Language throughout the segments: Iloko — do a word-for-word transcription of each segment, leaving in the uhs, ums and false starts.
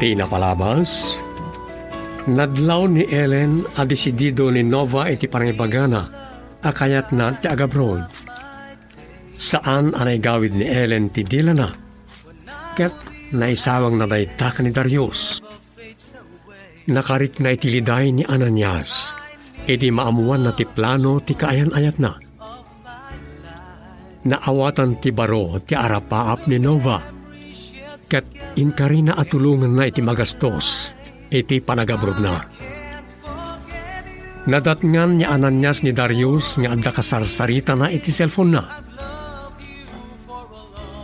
Ti napalabas, nadlaw ni Ellen a desidido ni Nova iti pangibagana a kayatna ti agabroad. Saan a naigawid ni Ellen ti dilana, ket naisawangna dayta ken ni Darius. Nakarikna iti liday ni Ananias idi maammoanna ti plano ti kaayan-ayatna. Naawatan ti baro ti arapaap ni Nova, ket inkarina a tulonganna iti magastos iti panagabrodna. Nadatngan ni Ananias ni Darius nga adda kasarsaritana iti cellphone-na.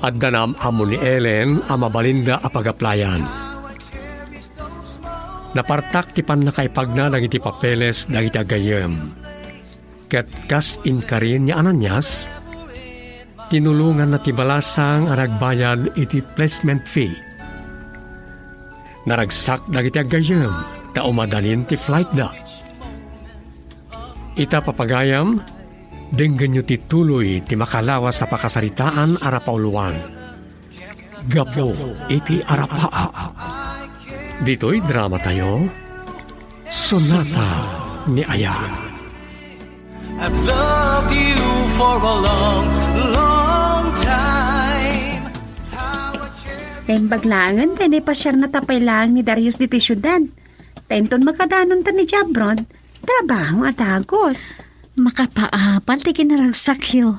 Adda naam-ammo ni Ellen a mabalinda a pagaplayan. Napartak ti pannakaipagna dagiti papeles dagiti aggayyem. Ket kas inkari ni Ananias, tinulonganna ti balasang a nagbayad iti placement fee. Naragsak dagiti aggayyem ta umadanin ti flightda. Ita, papagayam, denggenyo ti tuloy ti makalawas a pakasaritaan a rapauluan gapu iti arapaap. Ditoy dramatayo, Sonata ni Ayan. I've loved you for a long, long time. Naimbag laengen ta naipasiarna ta pay laeng ni Darius ditoy siudad. Ta inton makadanonta idiay abroad, trabaho a dagus. Makapaapal ti kinaragsakyo.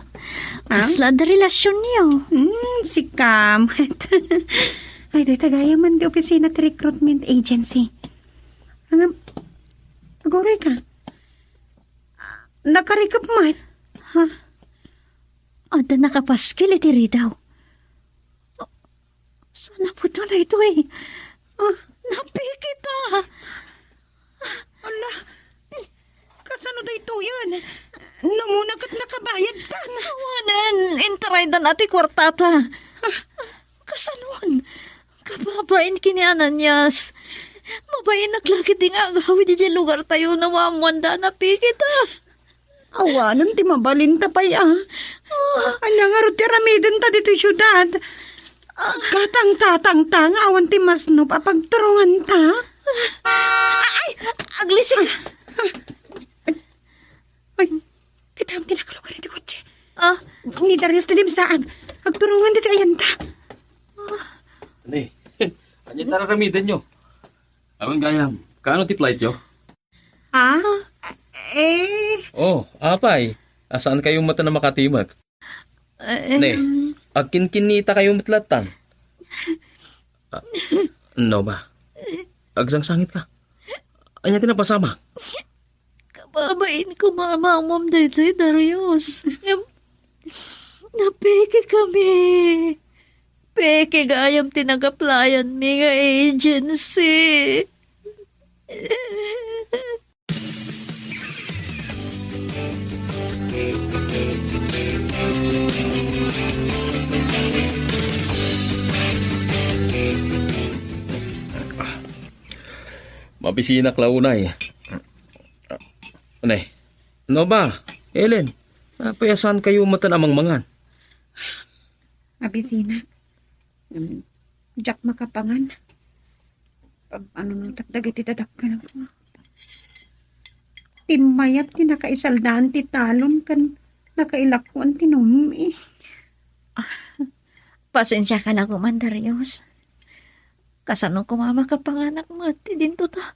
Ah? Kasla da relasyonyo? Hmm, sika met. Ay, dayta gayam man di opisina ti recruitment agency. Ngem, aguray ka. Nakarikep met. Ha? Adda nakapaskil iti ridaw. Saan a buto daytoy? Ah, napikita. Ala, kasano daytoyen? Numona ket nakabayadkan. Awanen, intaraydan a ti kuartata. Kasanon? Kababain ken ni Ananias. Mabain a klase ti nga agawid idiay lugartayo no maammoanda a napikita. Awanen ti mabalinta pay a. Ania ngarud ti aramidenta ditoy siudad? Agkatangkatangta nga awan ti masnop a pagturonganta. Ay, aglisik. Ay, kitaem ti nakalugar iti kotse. Ah? Ni Darius ti dimsaag. Agturongan ditoy ayanta. Ni, ania ti araramidenyo? Awan gayam, kaano ti flightyo? Ah? Eh? Oh, apay, a saankayo met a makatimek? Eh, ne, agkinkinnitakayo met lattan. Ah, Nova, agsangsangitka. Ania ti napasamak? Kababain ko, Mama, Mom, daytoy Darius. Ngem, napeke kami. Peke gayam ti nag-applyan mi nga agency. Mabisinak la unay. Ne, Nova, Ellen, apay a saankayo met a mangmangan? Abisina. Mm, diak makapangan. Pag-anunotak dagiti dadakkelko. Timmayat ti nakaisaldaan ti talon ken nakailakkuan ti numi. Ah, pasensiaka la koman, Darius. Kasano koma makapanganak met ti dinto ta?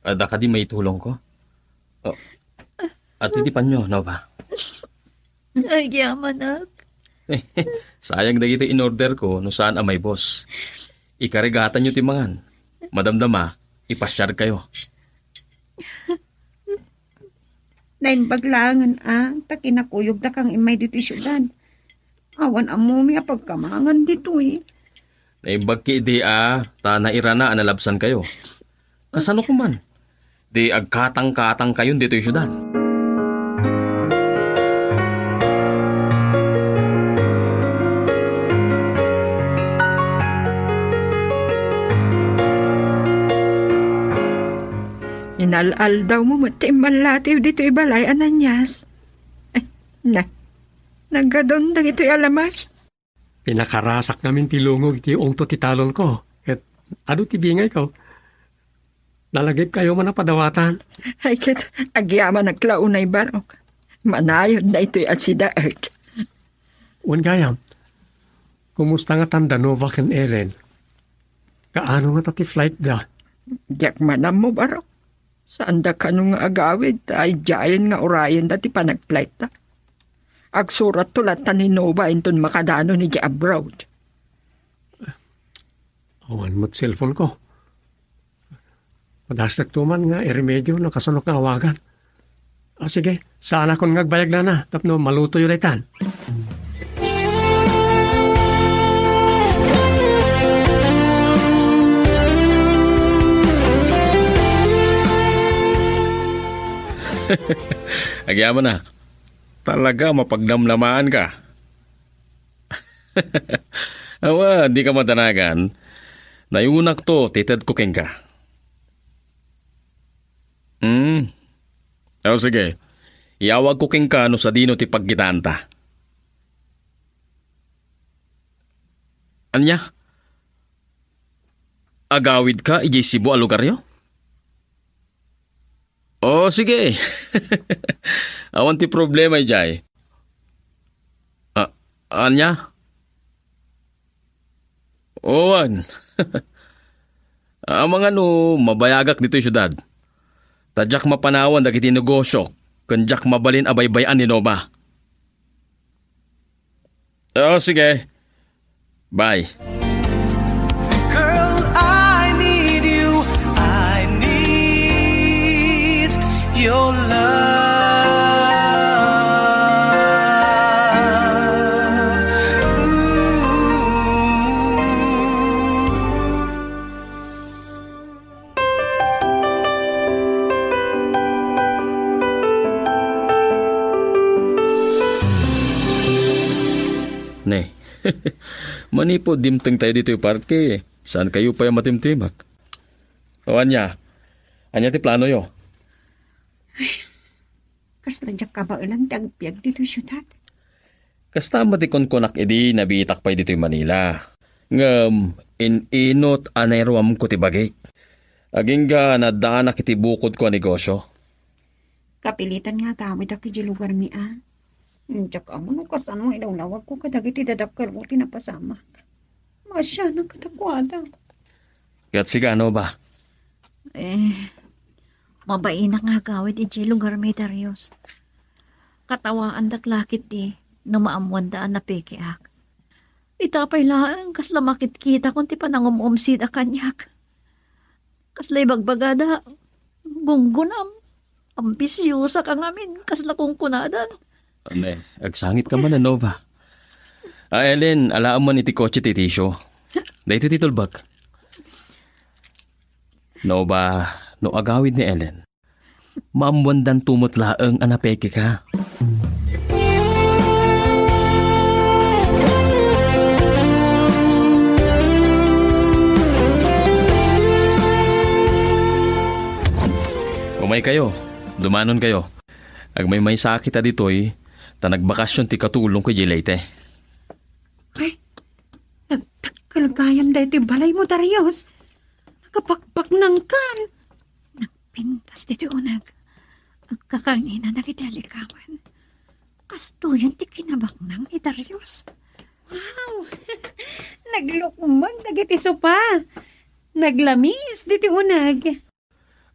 Adda kadi maitulongko? Oh. Ati ti panyo, Nova? Agyamanak. Sayang dagiti in-orderko no saan a maibus. Ikarigatanyo ti mangan. Madamdama, ipasiarkayo. Naimbag laengen a, ta kinakuyogdakang immay ditoy siudad. Awan ammomi a pagkamangan ditoy. Naimbag ketdi a, ta nairana a nalabsankayo. Kasano koman? Di agkatangkatangkayon ditoy siudad. Inal-aldawmo met ti immallatiw ditoy balay, Ananias. Ay, na, naggadon dagitoy a lamas. Pinakarasak ngamin ti lungog iti ungto ti talonko. Adu ti bingayko. Nalagipkayo man a padawatan. Ay, ket agyamanak la unay, Barok. Manayod daytoy a sidaek. Wen gayam, kumusta ngatan da Nova ken Ellen? Kaano ngata ti flight da? Diak man ammo, Barok. Saanda kano nga agawid ta idiayen nga urayenda ti panagflight da. Agsuratto latta ni Nova inton makadanon idiay abroad. Awan met cellphone ko. Padasdakto man nga iremedio no kasano nga awagan. Ah, sige, saanakon nga agbayag nana tapno malutoyo daytan. Agyamanak, talaga mapagnamnamaanka. Awa, dika madanagan. Nayunakto ti tedko kenka. Hmm. O, sige. Iyawagko kenka no sadino ti pagkitaanta. Ania? Agawidka idiay Cebu a lugaryo? O, sige. Awan ti problema idiay. A-, ania? Awan. Amangan no mabayagak ditoy siudad. Ta diak mapanawan dagiti negosio, ken diak mabalin a baybay-an ni Nova. O, sige. Bye. Girl, I need you. I need your love. Ooh. Ne. Manipud dimtengtayo ditoy parke, saankayo pay a matimtimek. O ania? Ania ti planoyo? Kasla diak kabaelan ti agbiag ditoy siudad. Kasta met ti kunkunak idi nabiitak pay ditoy Manila. Ngem in-inut a nairuamko ti bagik. Agingga naaddaanak iti bukodko a negosio. Kapilitan nga agawidak idiay lugarmi a. Diak ammo no kasano nga ilawlawagko kadagiti dadakkelmo ti napasamak. Maasianak kadakuada. Ket sika, Nova? Eh, mabainak nga agawid idiay lugarmi, Darius. Katawaandak la ketdi no maammoanda a napekeak. Ita pay laeng kasla makitkitakon ti panangum-umsida kaniak. Kasla ibagbagada, gunggonam, ambisiosak a ngamin, kasla kunkunadan. Ne, agsangit ka man, Nova. A, Ellen, alaem man iti kotse ti tisio. Daytoy ti tulbek. Nova, no agawid ni Ellen, maammoandanto met laeng a napekeka. Umaykayo, dumanonkayo. Agmaymaysa kita ditoy, ta nagbakasyon ti katulongko idiay Leyte. Ay, nagdakkel gayam daytoy balaymo, Darius. Nakabakbaknangkan. Nagpintas ditoy uneg. Agkakarnina dagiti alligawen. Kastoyen ti kinabaknang ni Darius. Wow! Naglukmeg dagiti sopa. Naglamiis ditoy uneg.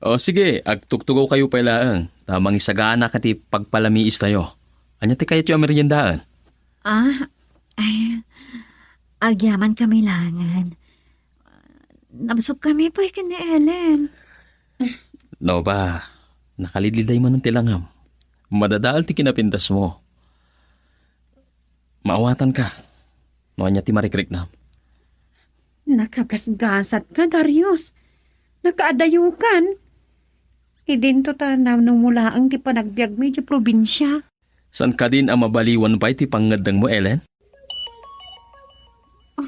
O, sige, agtugtugawkayo pay laeng, ta mangisagana ka ti pagpalamiistayo. Ania ti kayatyo a meriendaen? Ah, ay, agyaman kami laengen. Nabsog kami pay ken ni Ellen. Nova, nakalidliday manen ti langam. Madadael ti kinapintasmo. Maawatanka no ania ti marikriknam. Nakagasgasatka, Darius. Nakaadayokan. Idinto ta nanumolaeng ti panagbiagmi idiay probinsia. Saan kadin a mabaliwan pay ti pangngeddengmo, Ellen? Oh,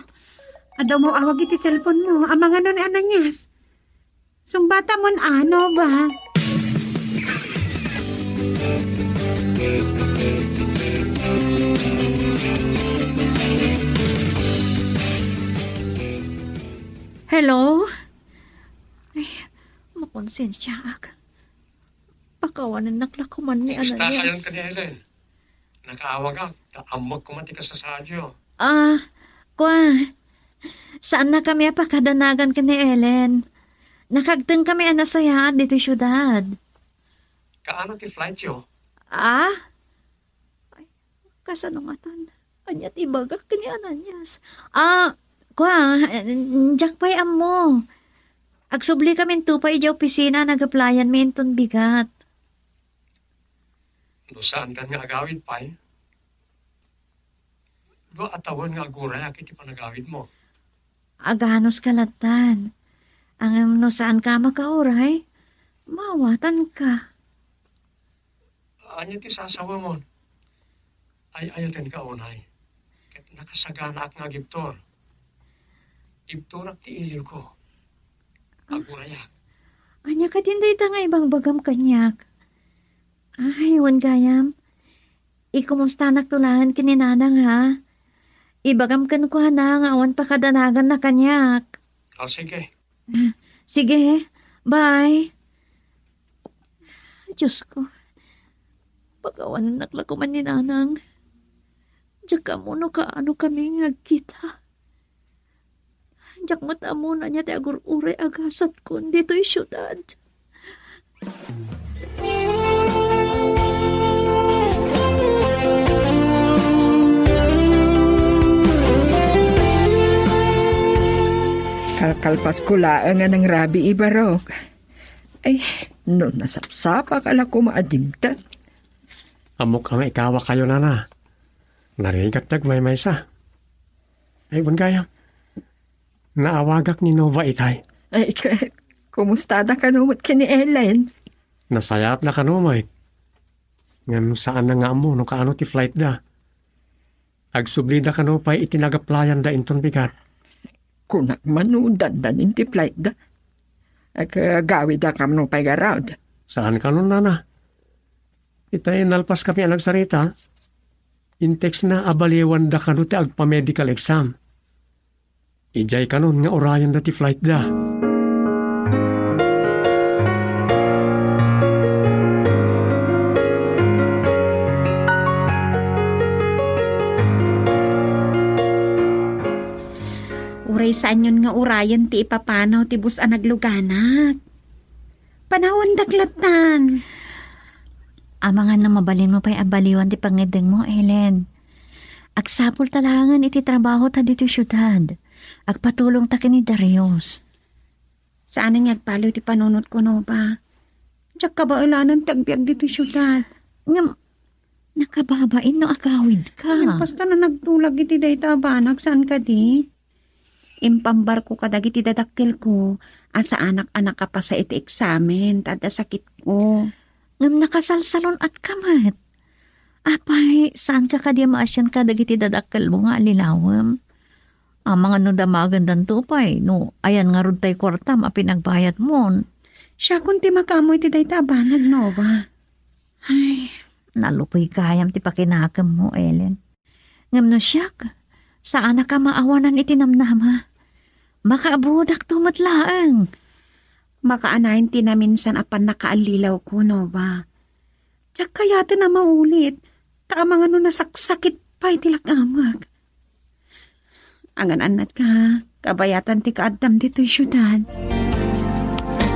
adda umaw-awag iti cellphone mo. Amangan no ni Ananias. Sungbatamon, ano ba? Hello? Sensiaak. Pakawanennak la koman ni Ananias. Kumusta kayon ken ni Ellen? Nakaawagak, ta ammok koma ti kasasaadyo. Ah, kua, saannakami a pakadanagan ken ni Ellen. Nakaagtengkami a nasayaat ditoy siudad. Kaano ti flightyo? Ah? Ay, kasano ngatan? Ania ti ibagak ken ni Ananias? Ah, kua, diak pay ammo. Agsubli kaminto pay idiay opisina a nagaplayanmi inton bigat. No saankan nga agawid pay, dua a tawen nga agurayak iti panagawidmo. Aganos ka lattan. Ngem no saanka a makauray, maawatanka. Ania ti sasawamon? Ay-ayatenka unay. Ket nakasaganaak nga agibtur. Ibturak ti iliwko. Agurayak. Ania kadin dayta nga ibangbagam kaniak? Ay, wen gayam. Ikumustanak to laeng ken ni Nanang, ha? Ibagam kenkuana nga awan pakadanaganna kaniak. O, sige. Ah, sige. Bye. Diyos ko, pakawanennak la koman ni Nanang. Diak ammo no kaano kami nga agkita. Diak met ammo no ania ti agur-uray a gasatkon ditoy siudad. Kalkalpasko laeng a nangrabii, Barok. Ay, no nasapsapak a la koma a dimteng. Ammok a nga ikawakayo, Nana. Narigat ti agmaymaysa. Ay, wen gayam. Naawagak ni Nova itay. Ay, ka-, kumustada kano met ken ni Ellen? Nasayaat la kano met. Ngem saanna nga ammo no kaano ti flightda. Agsublida kano pay iti nagaplayanda inton bigat. Kunak man no dandanin ti flightda. Ag-, agawida kano pay garud. Saan kano, Nana? Itay nalpas kami a nagsarita, intexna a baliwanda kano ti agpa-medical exam. Idiay kanon nga urayenda ti flightda. Uray saanyon nga urayen ti ipapanaw ti bus a nagluganak. Panawandak lattan. Amangan no mabalinmo pay a baliwan ti pangngeddengmo, Ellen. Agsapulta laengen iti trabahota ditoy siudad. Agpatulongta ken ni Darius. Saanen nga agpaliw ti panunotko, Nova. Diak kabaelanan ti agbiag ditoy siudad. Ngem, nakababain no agawidka. Ngem, basta no nagtulag iti dayta a banag, saan kadi? Impambarko kadagiti dadakkelko a saanak a nakapasa iti eksamen ta adda sakitko. Ngem nakasalsalun-atka met. Apay, saanka kadi a maasian kadagiti dadakkelmo nga allilawem? Amangan no damagendanto pay, no ayan ngarud tay kuartam a pinagbayadmon. Siakon ti makaammo iti dayta a banag, Nova. Ay, nalupey gayam ti pakinakemmo, Ellen. Ngem no siak, saanak a maawanan iti namnama. Makaabudakto met laeng. Makaanayon ti naminsan a pannakaallilawko, Nova. Diak kayaten a maulit, ta amangan no nasaksakit pay ti lak-amek. Angan-annatka, kabayatan ti kaaddam ditoy siudad.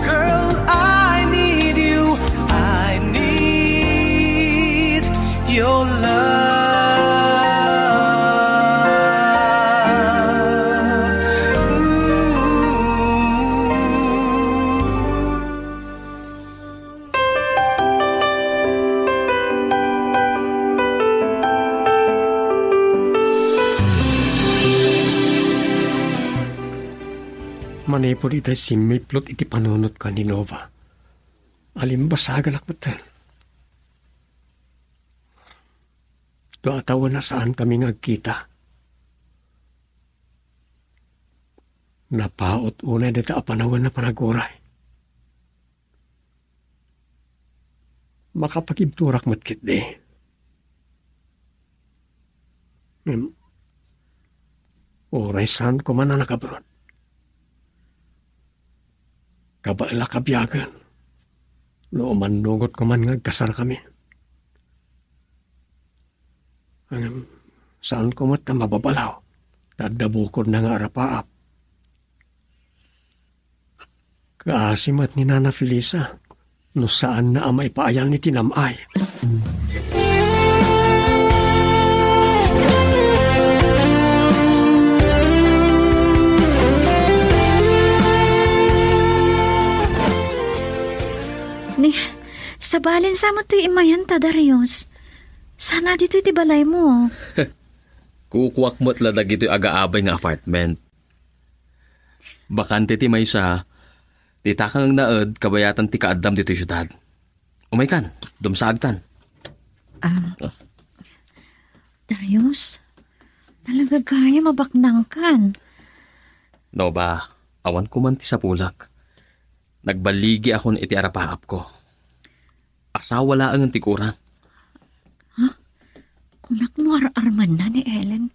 Girl, I need you. I need your love. Ooh. Manipud itay simmiplot iti panunotko ni Nova, alimbasaganak metten. Dua a tawen a saankami nga agkita. Napaut unay dayta a panawen a panaguray. Makapagibturak met ketdi. Ngem, uray saan koma a nakabrod, kabaelak a biagen. No umannugot ko man nga agkasarkami. Ngem, saanko met a mababalaw ta adda bukodna nga arapaap. Kaasi met ni Nana Felisa no saanna a maipaayal iti nam-ay. Ni, sabalin sa met toy imayan ta, Darius. Saan a ditoy ti balaymo? Kukuak met la dagitoy agaabay nga apartment. Bakante ti maysa, ti takangna ed kabayatan ti kaaddam ditoy siudad. Umaykan, dumsaagtan. Ah, Darius, talaga gayam a baknangkan. Nova, awan ko man ti sapulek. Nagballigiakon iti arapaapko. Asawa laengen ti kurang. Ha? Kunak no ar-armenna ni Ellen.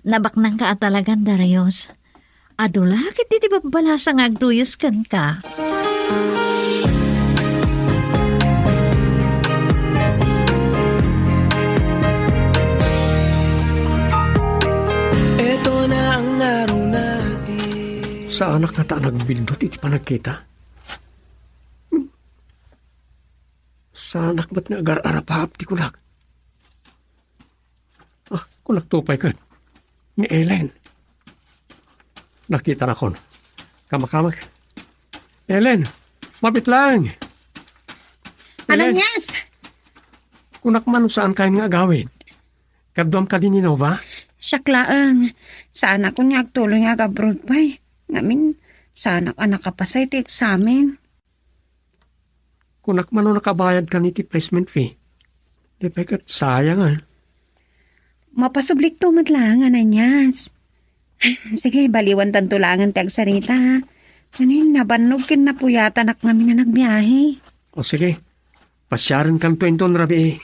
Nabaknangka a talagan, Darius. Adu la ketdi ti babbalasa nga agduyos kenka. Eto na ang ngaruna ti Saanak ngata a nagbiddut iti panagkita? Saanak met nga agar-arapaap ti kunak. Ah, kunak to pay ket ni Ellen. Nakitanakon. Kamakamak. Ellen, mabit laeng. Ellen, Ananias! Kunak man no saan kayon nga agawid. Kaduam kadi ni Nova? Siak laeng. Saanakon nga agtuloy nga ag-abroad pay. Ngamin, saanak a nakapasa iti eksamen. Kunak man no nakabayadkan iti placement fee. Di pay ket sayang, a. Mapasublikto met laeng, Ananias. Sige, baliwantanto laengen ti agsarita, ha? Ngamin, nabannog ken napuyatanak ngamin a nagbiahe. O sige, pasiarenkanto inton rabii.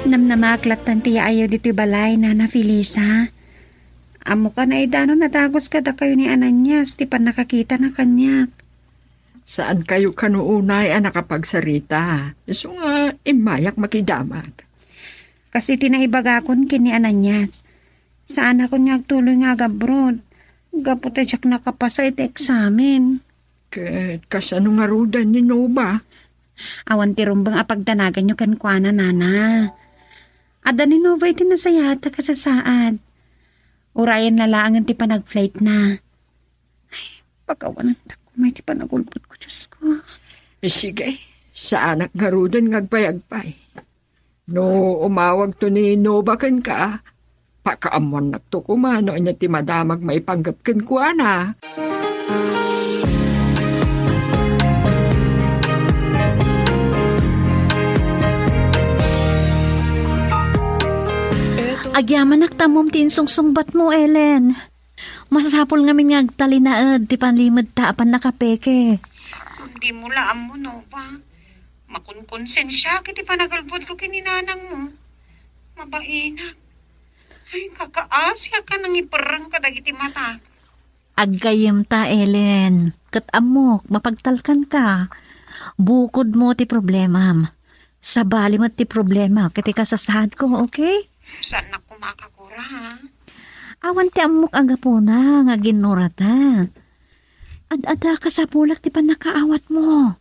Namnamaak lattan ti yaayo ditoy balay, Nana Felisa. Ammokan a idano nadagus kadakayo ni Ananias ti pannakakitana kaniak. Saankayo kano unay a nakapagsarita, isu nga immayak makidamag. Kas iti naibagakon ken ni Ananias, saanakon nga agtuloy nga ag-abroad gapu ta diak nakapasa iti eksamen. Ket kasano ngaruden ni Nova? Awan ti rumbeng a pagdanaganyo kenkuana, Nana. Adda ni Nova iti nasayaat a kasasaad. Urayenna laengen ti panagflightna. Ay, pakawanantak koma iti panagulbodko, Diosko. Eh, sige, saanak ngaruden nga agbayag pay. No umawagto ni Nova kenka, pakaammoannakto koma no ania ti madamag maipanggep kenkuana. Agyamanak ta ammom ti insungsungbatmo, Ellen. Masapul ngamin nga agtalinaed ti panlimedta a pannakapeke. Dimo la ammo, Nova. Makonkonsensiak iti panagulbodko ken ni nanangmo. Mabainak. Ay, kakaasiak a nangiperreng kadagiti matak. Aggayyemta, Ellen. Ket ammok, mapagtalkanka. Bukodmo ti problemam. Sabali met ti problemak iti kasasaadko, okay? Saannak koma a kakura, ha? Awan ti ammok a gapuna nga aginnurata. Ad-adda kasapulak ti pannakaawatmo.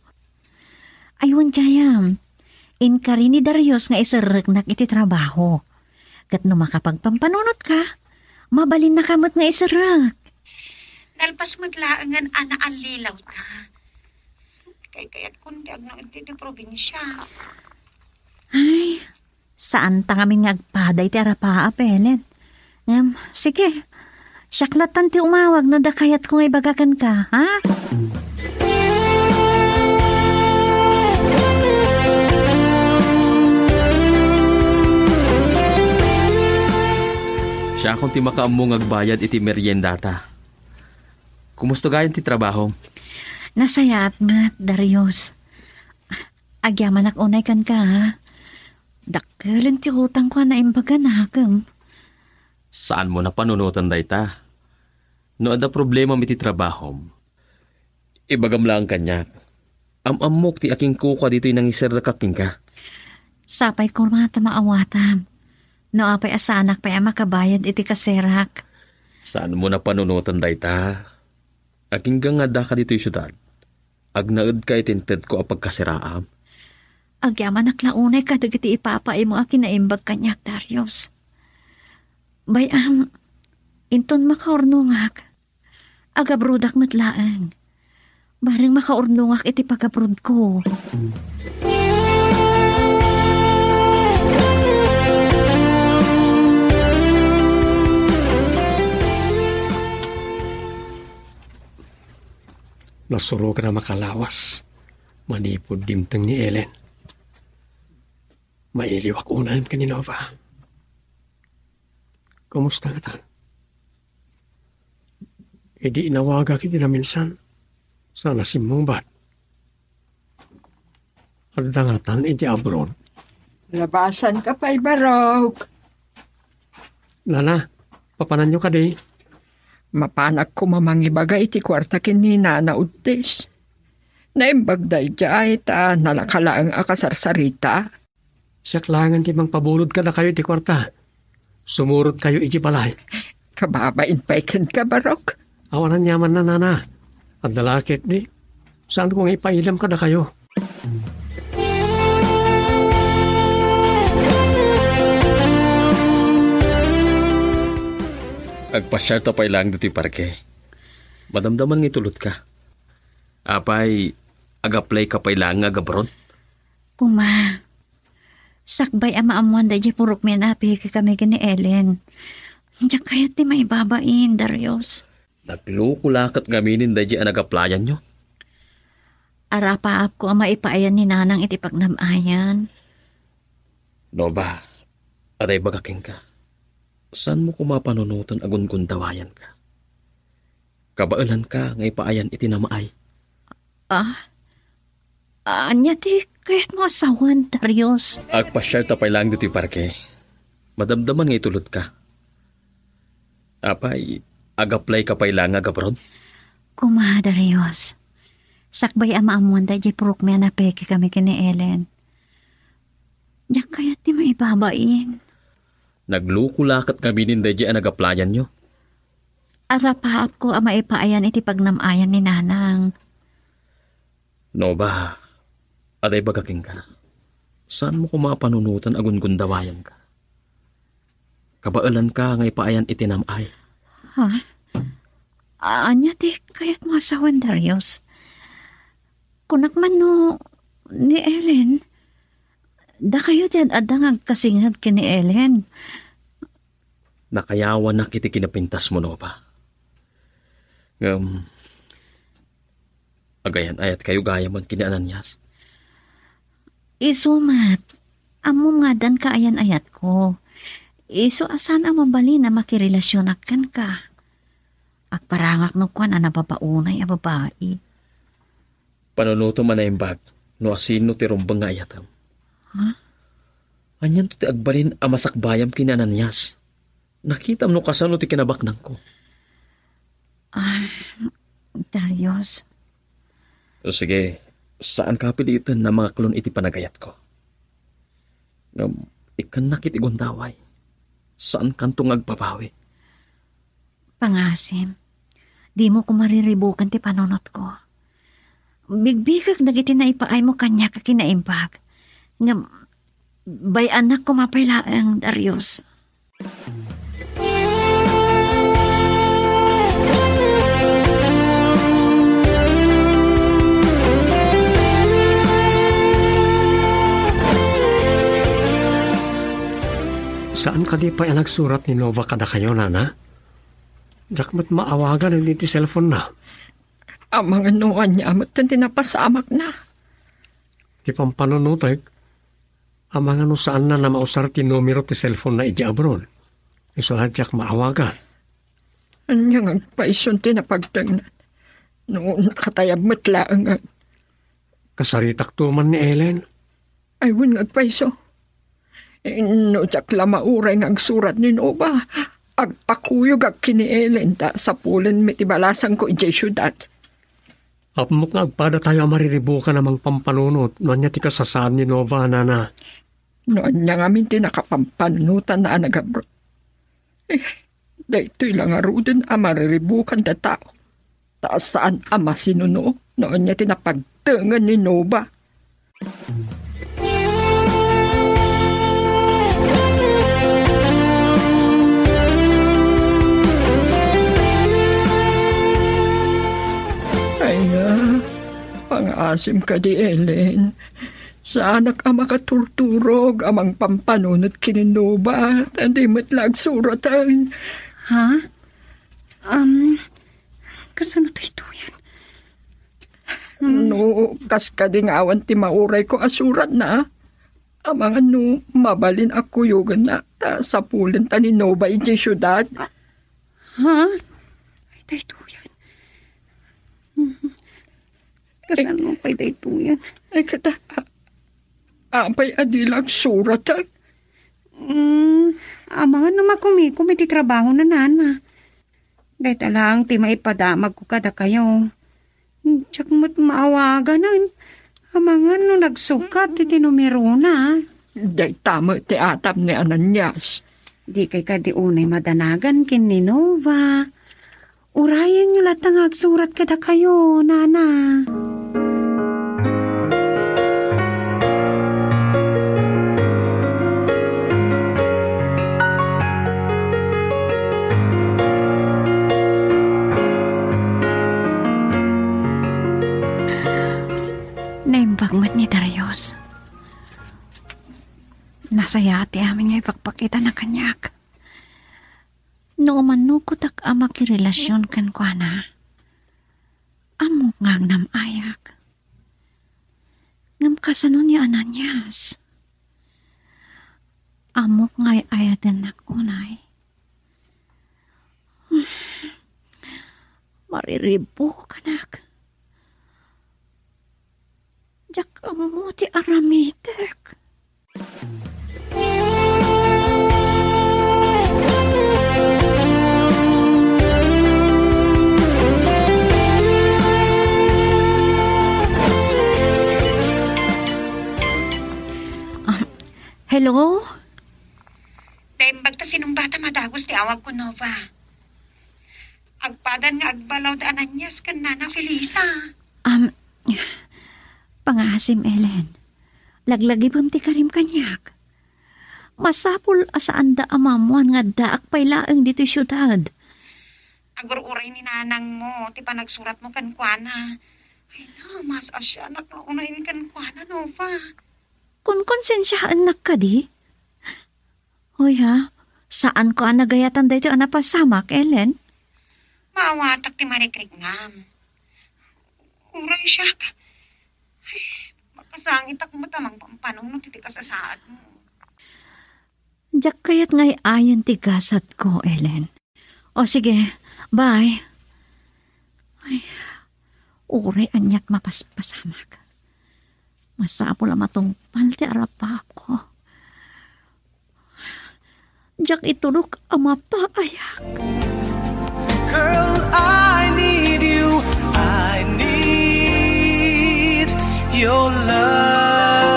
Ay, wen gayam, inkari ni Darius nga iserreknak iti trabaho. Ket no makapagpampanunotka, mabalinnaka met nga iserrek. Nalpas met laengen a naallilawta. Kaykayatkon ti agnaed ditoy probinsia. Ay, saanta ngamin nga agpada iti arapaap, Ellen. Ngem, sige, siak lattan ti umawag no adda kayatko nga ibaga kenka, ha? Siakon ti makaammo nga agbayad iti meriendata. Kumusta gayam ti trabahom? Nasayaat met, Darius. Agyamanak unay kenka, ha? Dakkelen ti utangko a naimbag a nakem. Saanmo a panunoten dayta. No adda problemam iti trabahom, ibagam laeng kaniak. Am-ammok ti akingkuka ditoy nangiserrekak kenka. Sapay koma ta maawatam. No apay a saanak pay a makabayad iti kaserak. Saanmo a panunoten dayta. Agingga nga addaka ditoy siudad, agnaedka iti intedko a pagkaseraam. Agyamanak la unay kadagiti ipapaimo a kinaimbag kaniak, Darius. Bay-am, inton makaurnongak, agabrodak met laeng. Bareng makaurnongak iti pagabrodko. Nasurogan a makalawas manipud dimteng ni Ellen. Mailiwak unayen ken ni Nova. Kumusta ngatan? Idi inawagak iti naminsan, saan a simmungbat. Adda ngatan iti abroad. Labasanka pay, Barok. Nana, papananyo kadi? Mapanak koma mangibaga iti kuarta ken ni Nana Udtes. Naimbag daydiay ta nalaka laeng a kasarsarita. Siak laengen ti mangpabulod kadakayo iti kuarta. Sumurotkayo iti balay. Kababain pay kenka, Barok. Awan aniamanna, Nana. Adda la ketdi. Saanko nga ipaidam kadakayo. Agpasiarta pay laeng ditoy parke. Madamdaman nga itulotka. Apay, agaplayka pay laeng nga agabroad? Kuma, sakbay a maammoan daydiay purokmi a napikikami ken ni Ellen. Diak kayat ti maibabain, Darius. Nagloko la ket ngaminen daydiay a nagaplayanyo? Arapaapko a maipaayan ni Nanang iti pagnam-ayan. Nova, adda ibaga kenka. Saanmo koma panunoten a gungundawayanka. Kabaelanka nga ipaayan iti nam-ay. Ah? Ania ti kayatmo a sawen, Darius? Agpasiarta pay laeng ditoy parke. Madamdaman nga itulotka. Apay, agaplayka pay laeng nga agabroad? Kuma, Darius. Sakbay a maammoan daydiay purokmi a napikikami ken ni Ellen. Diak kayat ti maibabain. Nagloko la ket ngaminen daydiay a nagaplayanyo? Arapaapko a maipaayan iti pagnam-ayan ni Nanang. Nova, adda ibaga kenka. Saanmo koma panunoten a gungundawayanka. Kabaelanka nga ipaayan iti nam-ay. Ha? Ania ti kayatmo a sawen, Darius? Kunak man no ni Ellen? Dakayo ti ad-adda nga agkasinged ken ni Ellen. Nakayawanak iti kinapintasmo, Nova. Ngem, agayan-ayatkayo gayamen ken ni Ananias? Isu met, ammom nga addan kaayan-ayatko. Isu a saan a mabalin a makirelasionak kenka. Agparangak no kuan a nababaunay a babai. Panunotem a naimbag no asino ti rumbeng nga ayatem. Ha? Anianto ti agbalin a masakbayam ken ni Ananias? Nakitam no kasano ti kinabaknangko. Ah, Darius. O sige, saanka a piliten a mangaklon iti panagayatko. Ngem, ikkannak iti gundaway. Saankanto nga agbabawi. Pangasim, dimo koma riribuken ti panunotko. Bigbigek dagiti naipaaymo kaniak a kinaimbag. Ngem, bay-anak koma pay laeng, Darius. Saan kadi pay a nagsurat ni Nova kadakayo, Nana? Diak met maawagan iti cellphone-na. Amangan no ania met ti napasamakna. Ti pampanunotek, amangan no saanna a mausar ti numero ti cellphone-na idiay abroad. Isu a diak maawagan. Ania nga agpayson ti napagtengna? No nakatayab met laeng nga. Kasaritakto man ni Ellen. Ay, wen nga agpayso. No diak la mauray nga agsurat ni Nova, agpakuyogak ken ni Ellen ta sapulenmi ti balasangko idiay siudad. Ammok nga agpadatayo a mariribukan a mangpampanunot no ania ti kasasaad ni Nova, nana. No ania ngamin ti nakapampanunotanna a nagabro. Eh, daytoy la ngaruden a mariribukan ta tao. Ta saan a masinuno no ania ti napagtengen ni Nova. Ay na, pangaasim kadi, Ellen. Saanak a makaturturog a mangpampanunot ken ni Nova, ta di met la agsuraten. Ha? Um, kasano daytoyen? No, kas kadi nga awan ti maurayko a suratna, amangan no mabalin a kuyogenna ta sapulenta ni Nova idiay siudad. Ha? Ay, daytoyen. Kasano pay daytoyen? Ay, kata, a-, apay a di la agsurat, ay? Mm, amangan no makumikom iti trabaho na, nana. Dayta laeng ti maipadamagko kadakayo. Diak met maawaganen. Amangan no nagsukat iti numerona. Dayta met ti atap ni Ananias. Dikay kadi unay madanagan ken ni Nova. Urayenyo latta nga agsurat kadakayo, nana. Naimbag met ni Darius. Nasayaat ti amin nga ipakpakitana kaniak. No umanukotak a makirelasion kenkuana, ammok nga agnam-ayak. Ngem kasano ni Ananias? Ammok nga ay-ayatennak unay. Mariribukanak. Diak ammo ti aramitek. Ah, hello? Naimbag ta sinumbata madagus ti awagko, Nova. Agpadan nga agbalaw da Ananias ken Nana Felisa. Am, pangaasim, Ellen. Laglagipem ti karim kaniak. Masapul a saanda a maammoan nga addaak pay laeng ditoy siudad. Agur-uray ni nanangmo ti panagsuratmo kenkuana. Ay na, mas asianak no unayen kenkuana, Nova. Kunkonsensiaennak kadi? Hoy ha, saanko a nagayatan daytoy a napasamak, Ellen. Maawatak ti marikriknam. Uray siak. Ay, makasangitak met a mangpampanunot iti kasasaadmo. Diak kayat nga ay-ayen ti gasatko, Ellen. O sige, bye. Ay, uray aniat mapaspasamak. Masapul a matungpal ti arabakko. Diak itulok a mapaayak. Girl, I need you. I need your love.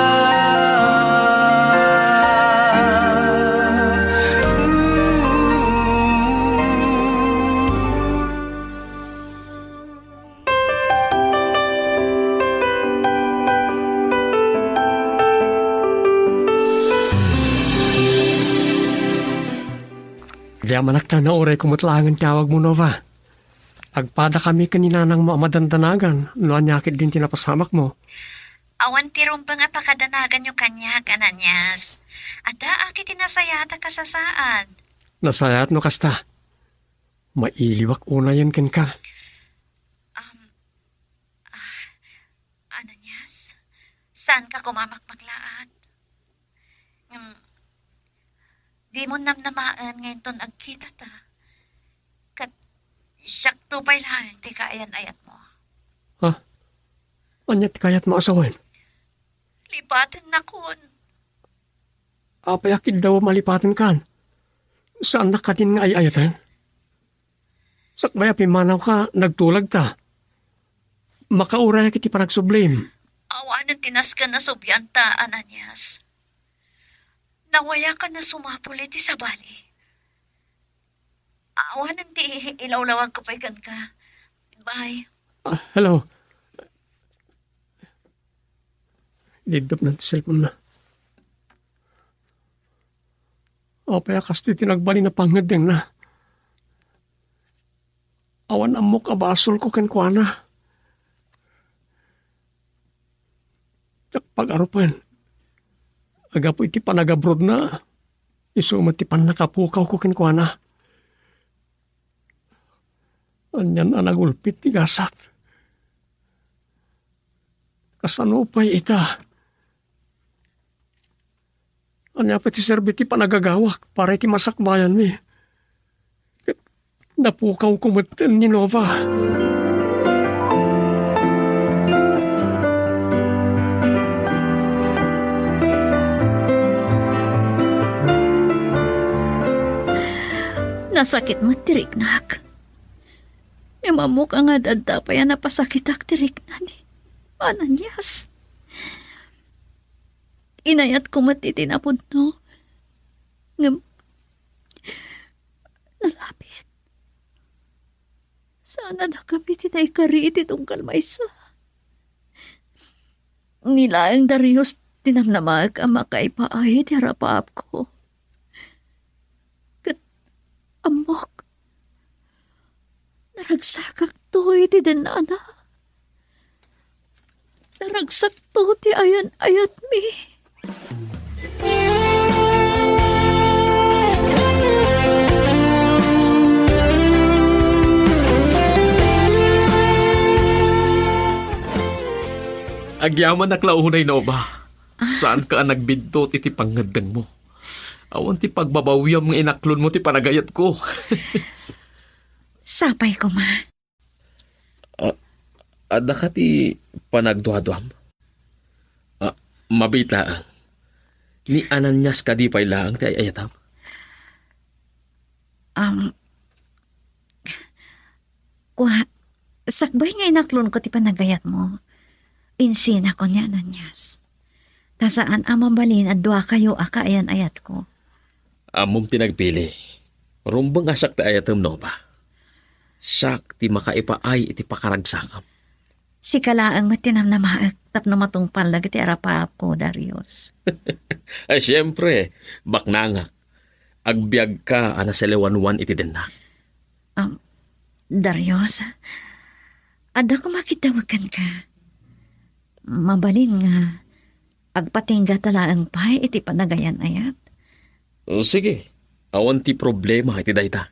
Ooh. Diak manaktan a urayko met laengen ti awagmo, Nova. Agpadakami ken ni nanangmo a madandanagan no ania ketdin ti napasamakmo. Awan ti rumbeng a pakadanaganyo kaniak, Ananias. Addaak iti nasayaat a kasasaad. Nasayaat no kasta. Mailiwak unayen kenka. Um, ah, Ananias, saanka koma a makmaklaat? Ngem, dimon namnamaen nga inton agkitata, ket siakto pay laeng ti kaayan-ayatmo. Ha? Ania ti kayatmo a sawen? Libatennakon. Apay a kiddaw a malipatenkan? Saannak kadin nga ay-ayaten? Sakbay a pimmanawka, nagtulagta. Makaurayak iti panagsublim. Awanen ti nasken a sublianta, Ananias. Nawayakan a sumapul iti sabali. Awanen ti ilawlawagko pay kenka. Bye. Ah, hello. Idupdupna ti cellphone-na. Apay a kastoy ti nagbalin a pangngeddengna? Awan ammok a basolko kenkuana. Diak pagarupen. Gapu iti panagabrodna, isu met ti pannakapukawko kenkuana. Anian a nagulpit ti gasat. Kasano pay ita? Ania pay ti serbi ti panagagawak para iti masakbayanmi? Ket napukawko metten ni Nova. Nasakit met ti riknak. Ngem ammok a nga adda pay a napasakitak ti rikna ni Ananias. Inayatko met iti napudno. Ngem nalapit. Saan a dakami ti naikari iti tunggal maysa. Ni laeng Darius ti namnamaek a makaipaay iti arapaapko. Ket ammok, naragsakakto iti dennana. Naragsakto ti ayan-ayatmi. Agyamanak la unay, Nova. Saanka a nagbiddut iti pangngeddengmo. Awan ti pagbabawiam nga inaklonmo ti panagayatko. Sapay koma. Ah, adda ka ti panagduaduam? Ah, mabiit laeng. Ni Ananias kadi pay laeng ti ay-ayatam? Um, wa, sakbay nga inaklonko ti panagayatmo, insinako ni Ananias. Ta saan a mabalin a duakayo a kaayan-ayatko. Ammom ti nagpili. Rumbeng a siak ti ayatem, Nova. Siak ti makaipaay iti pakaragsakam. Sika laeng met ti namnamaek tapno matungpal dagiti arapaapko, Darius. Ay, siempre, baknangak. Agbiagka a nasaliwanwan iti dennak. Um, Darius, adda koma kiddawek kenka. Mabalin nga agpatinggata laeng pay iti panagayan-ayat. Sige, awan ti problema iti dayta.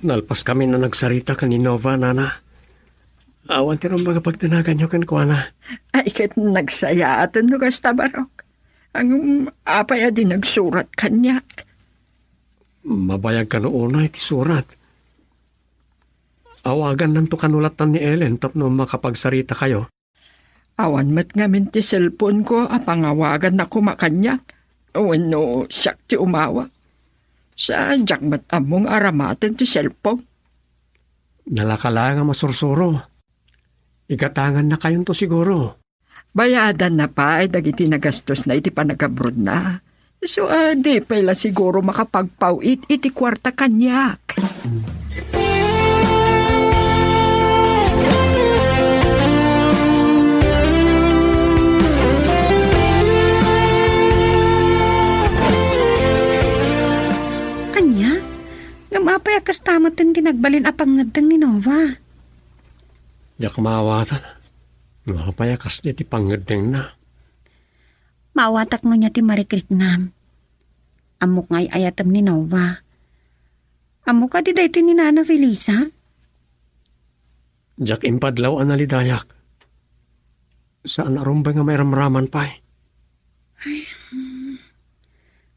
Nalpaskamin a nagsarita ken ni Nova, Nana. Awan ti rumbeng a pagdanaganyo kenkuana. Ay, ket nagsayaaten no kasta, Barok. Ngem apay a di nagsurat kaniak? Mabayag kano unay ti surat. Awagannanto kano lattan ni Ellen tapno makapagsaritakayo. Awan met ngamin ti cellphone-ko a pangawaganna koma kaniak wenno siak ti umawag. Sa diak met ammo nga aramaten ti cellphone. Nalaka laeng a masursuro. Igatangannakayonto siguro. Bayadanna pay dagiti nagastosna iti panagabrodna. Isu a di pay la siguro makapagpaw-it iti kuarta kaniak. Ania? Ngem apay a kasta met ti nagbalin a pangngeddeng ni Nova? Diak maawatan. No apay a kasdi ti pangngeddengna? Maawatak no ania ti marikriknam. Ammok nga ay-ayatem ni Nova. Ammok kadi daytoy ni Nana Felisa? Diak impadlaw a nalidayak. Saan a rumbeng nga mairamraman pay. Ay, hmm.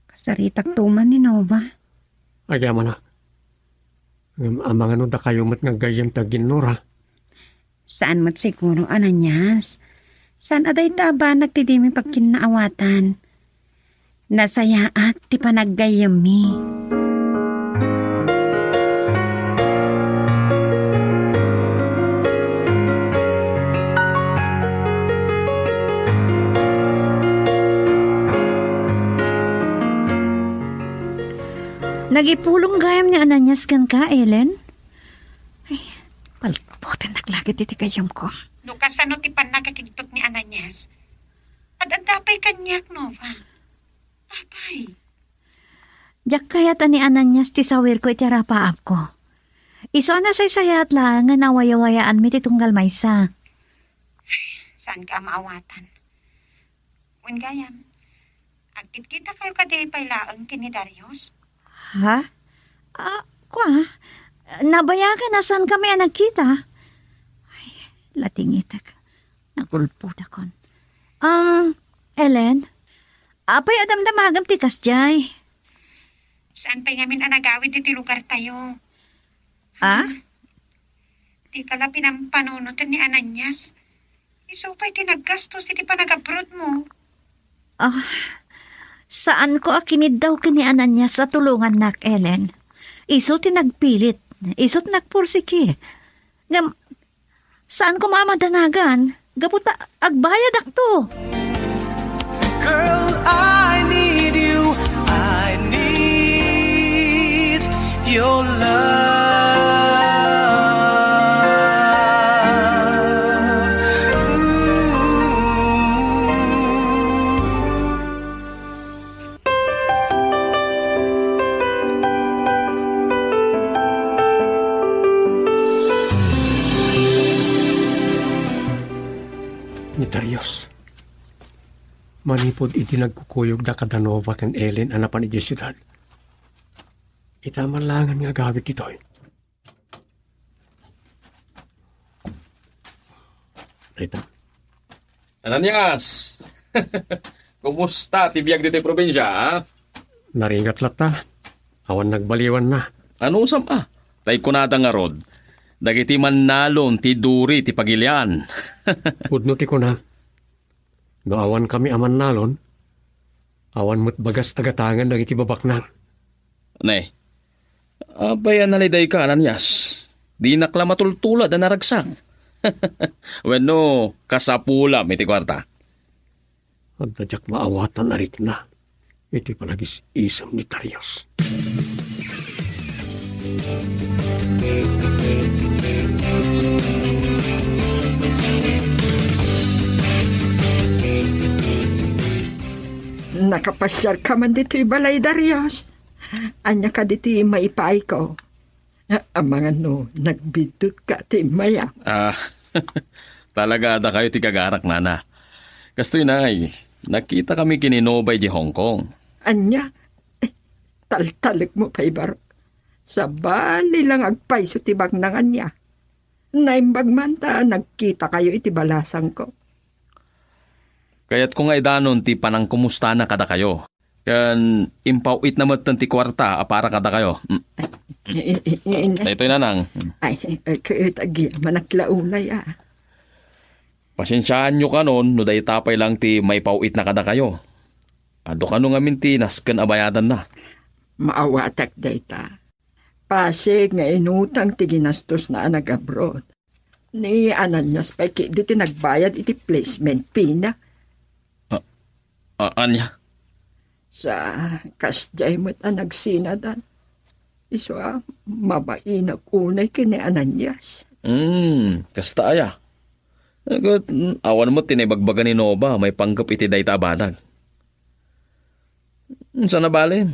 Kasaritak tuman ni Nova. Agyamanak. Ngem amangan no dakayo met nga aggayyem ti aginnura. Saan met siguro, Ananias. Saan a dayta a banag ti dimi pagkinnaawatan. Nasayaat ti panaggayyemmi. Nagipulong gayam ni Ananias kenka, Ellen? Ay, palputennak laket iti gayyemko. No kasano ti pannakakigtot ni Ananias? Ad-adda pay kaniak, Nova. Apay? Diak kayat a ni Ananias ti sawirko iti arapaapko. Isu a nasaysayaat laengen a wayawayaanmi ti tunggal maysa. Saanka a maawatan. Wen gayam, agkitkitakayo kadi pay laeng ken ni Darius? Ha? Ah, kua, nabayagen a saankami a nagkita. Ay, latingitek. Nagulpodakon. Um, Ellen, apay a damdamagem ti kasdiay? Saan pay ngamin a nagawid iti lugartayo? Ah? Dika la pinampanunot ni Ananias. Isu pay ti naggastos iti panagabroadmo. Ah, saanko a kiniddaw ken ni Ananias a tulongannak, Ellen. Isu ti nagpilit. Isu ti nagpursigi. Ngem, saan koma a madanagan, gapu ta agbayadakto. Girl, I need you. I need your love. Mm. Ni Darius, manipud idi nagkukuyogda kada Nova ken Ellen a napan idiay siudad, ita man laengen nga agawid ditoy. Dayta. Ananias! Kumusta ti biag ditoy probinsia, a? Narigat latta. Awan nagbaliwanna. Anusam a? Tay kunada ngarud, dagiti mannalon ti duri ti pagilian. Pudno ti kuna. No awankami a mannalon, awan met bagas a gatangen dagiti babaknang. Ne, apay a nalidayka, Ananias? Dinak la matultulad a naragsak. Wenno, kasapulam iti kuarta. Adda diak maawatan a rikna iti panagis-isem ni Darius. Nakapasiarka man ditoy balay, Darius? Ania kadi ti maipaayko? A-, amangan no nagbiddutka ti immayak. Ah, talaga a dakayo ti kagarak, nana. Kastoy, nay, nakitakami ken ni Nova idiay Hong Kong. Ania? Eh, taltalekmo pay, barok. Sabali lang agpayso ti baknang ania. Naimbag man ta nagkitakayo iti balasangko. Kayatko nga idanon ti panangkumustana kadakayo. Ken impaw-itna metten ti kuarta a para kadakayo. Mm. Eh, eh, eh, eh, Daytoy, nanang. Ay, eh, ket agyamanak la unay, a. Pasensiaanyo kanon no dayta pay lang ti maipaw-itna kadakayo. Adu kano ngamin ti nasken a bayadanna. Maawatak dayta. Pasig nga inutang ti ginastosna a nag-abroad. Ni Ananias pay ketdi ti nagbayad iti placement fee-na. A-, a-, ania? Sa kasdiay met a nagsinadan. Isu a, mabainak unay ken ni Ananias. Hmm, kasta aya. Ket, mm, awan met ti naibagbaga ni Nova maipanggep iti dayta a banag. Sana bale,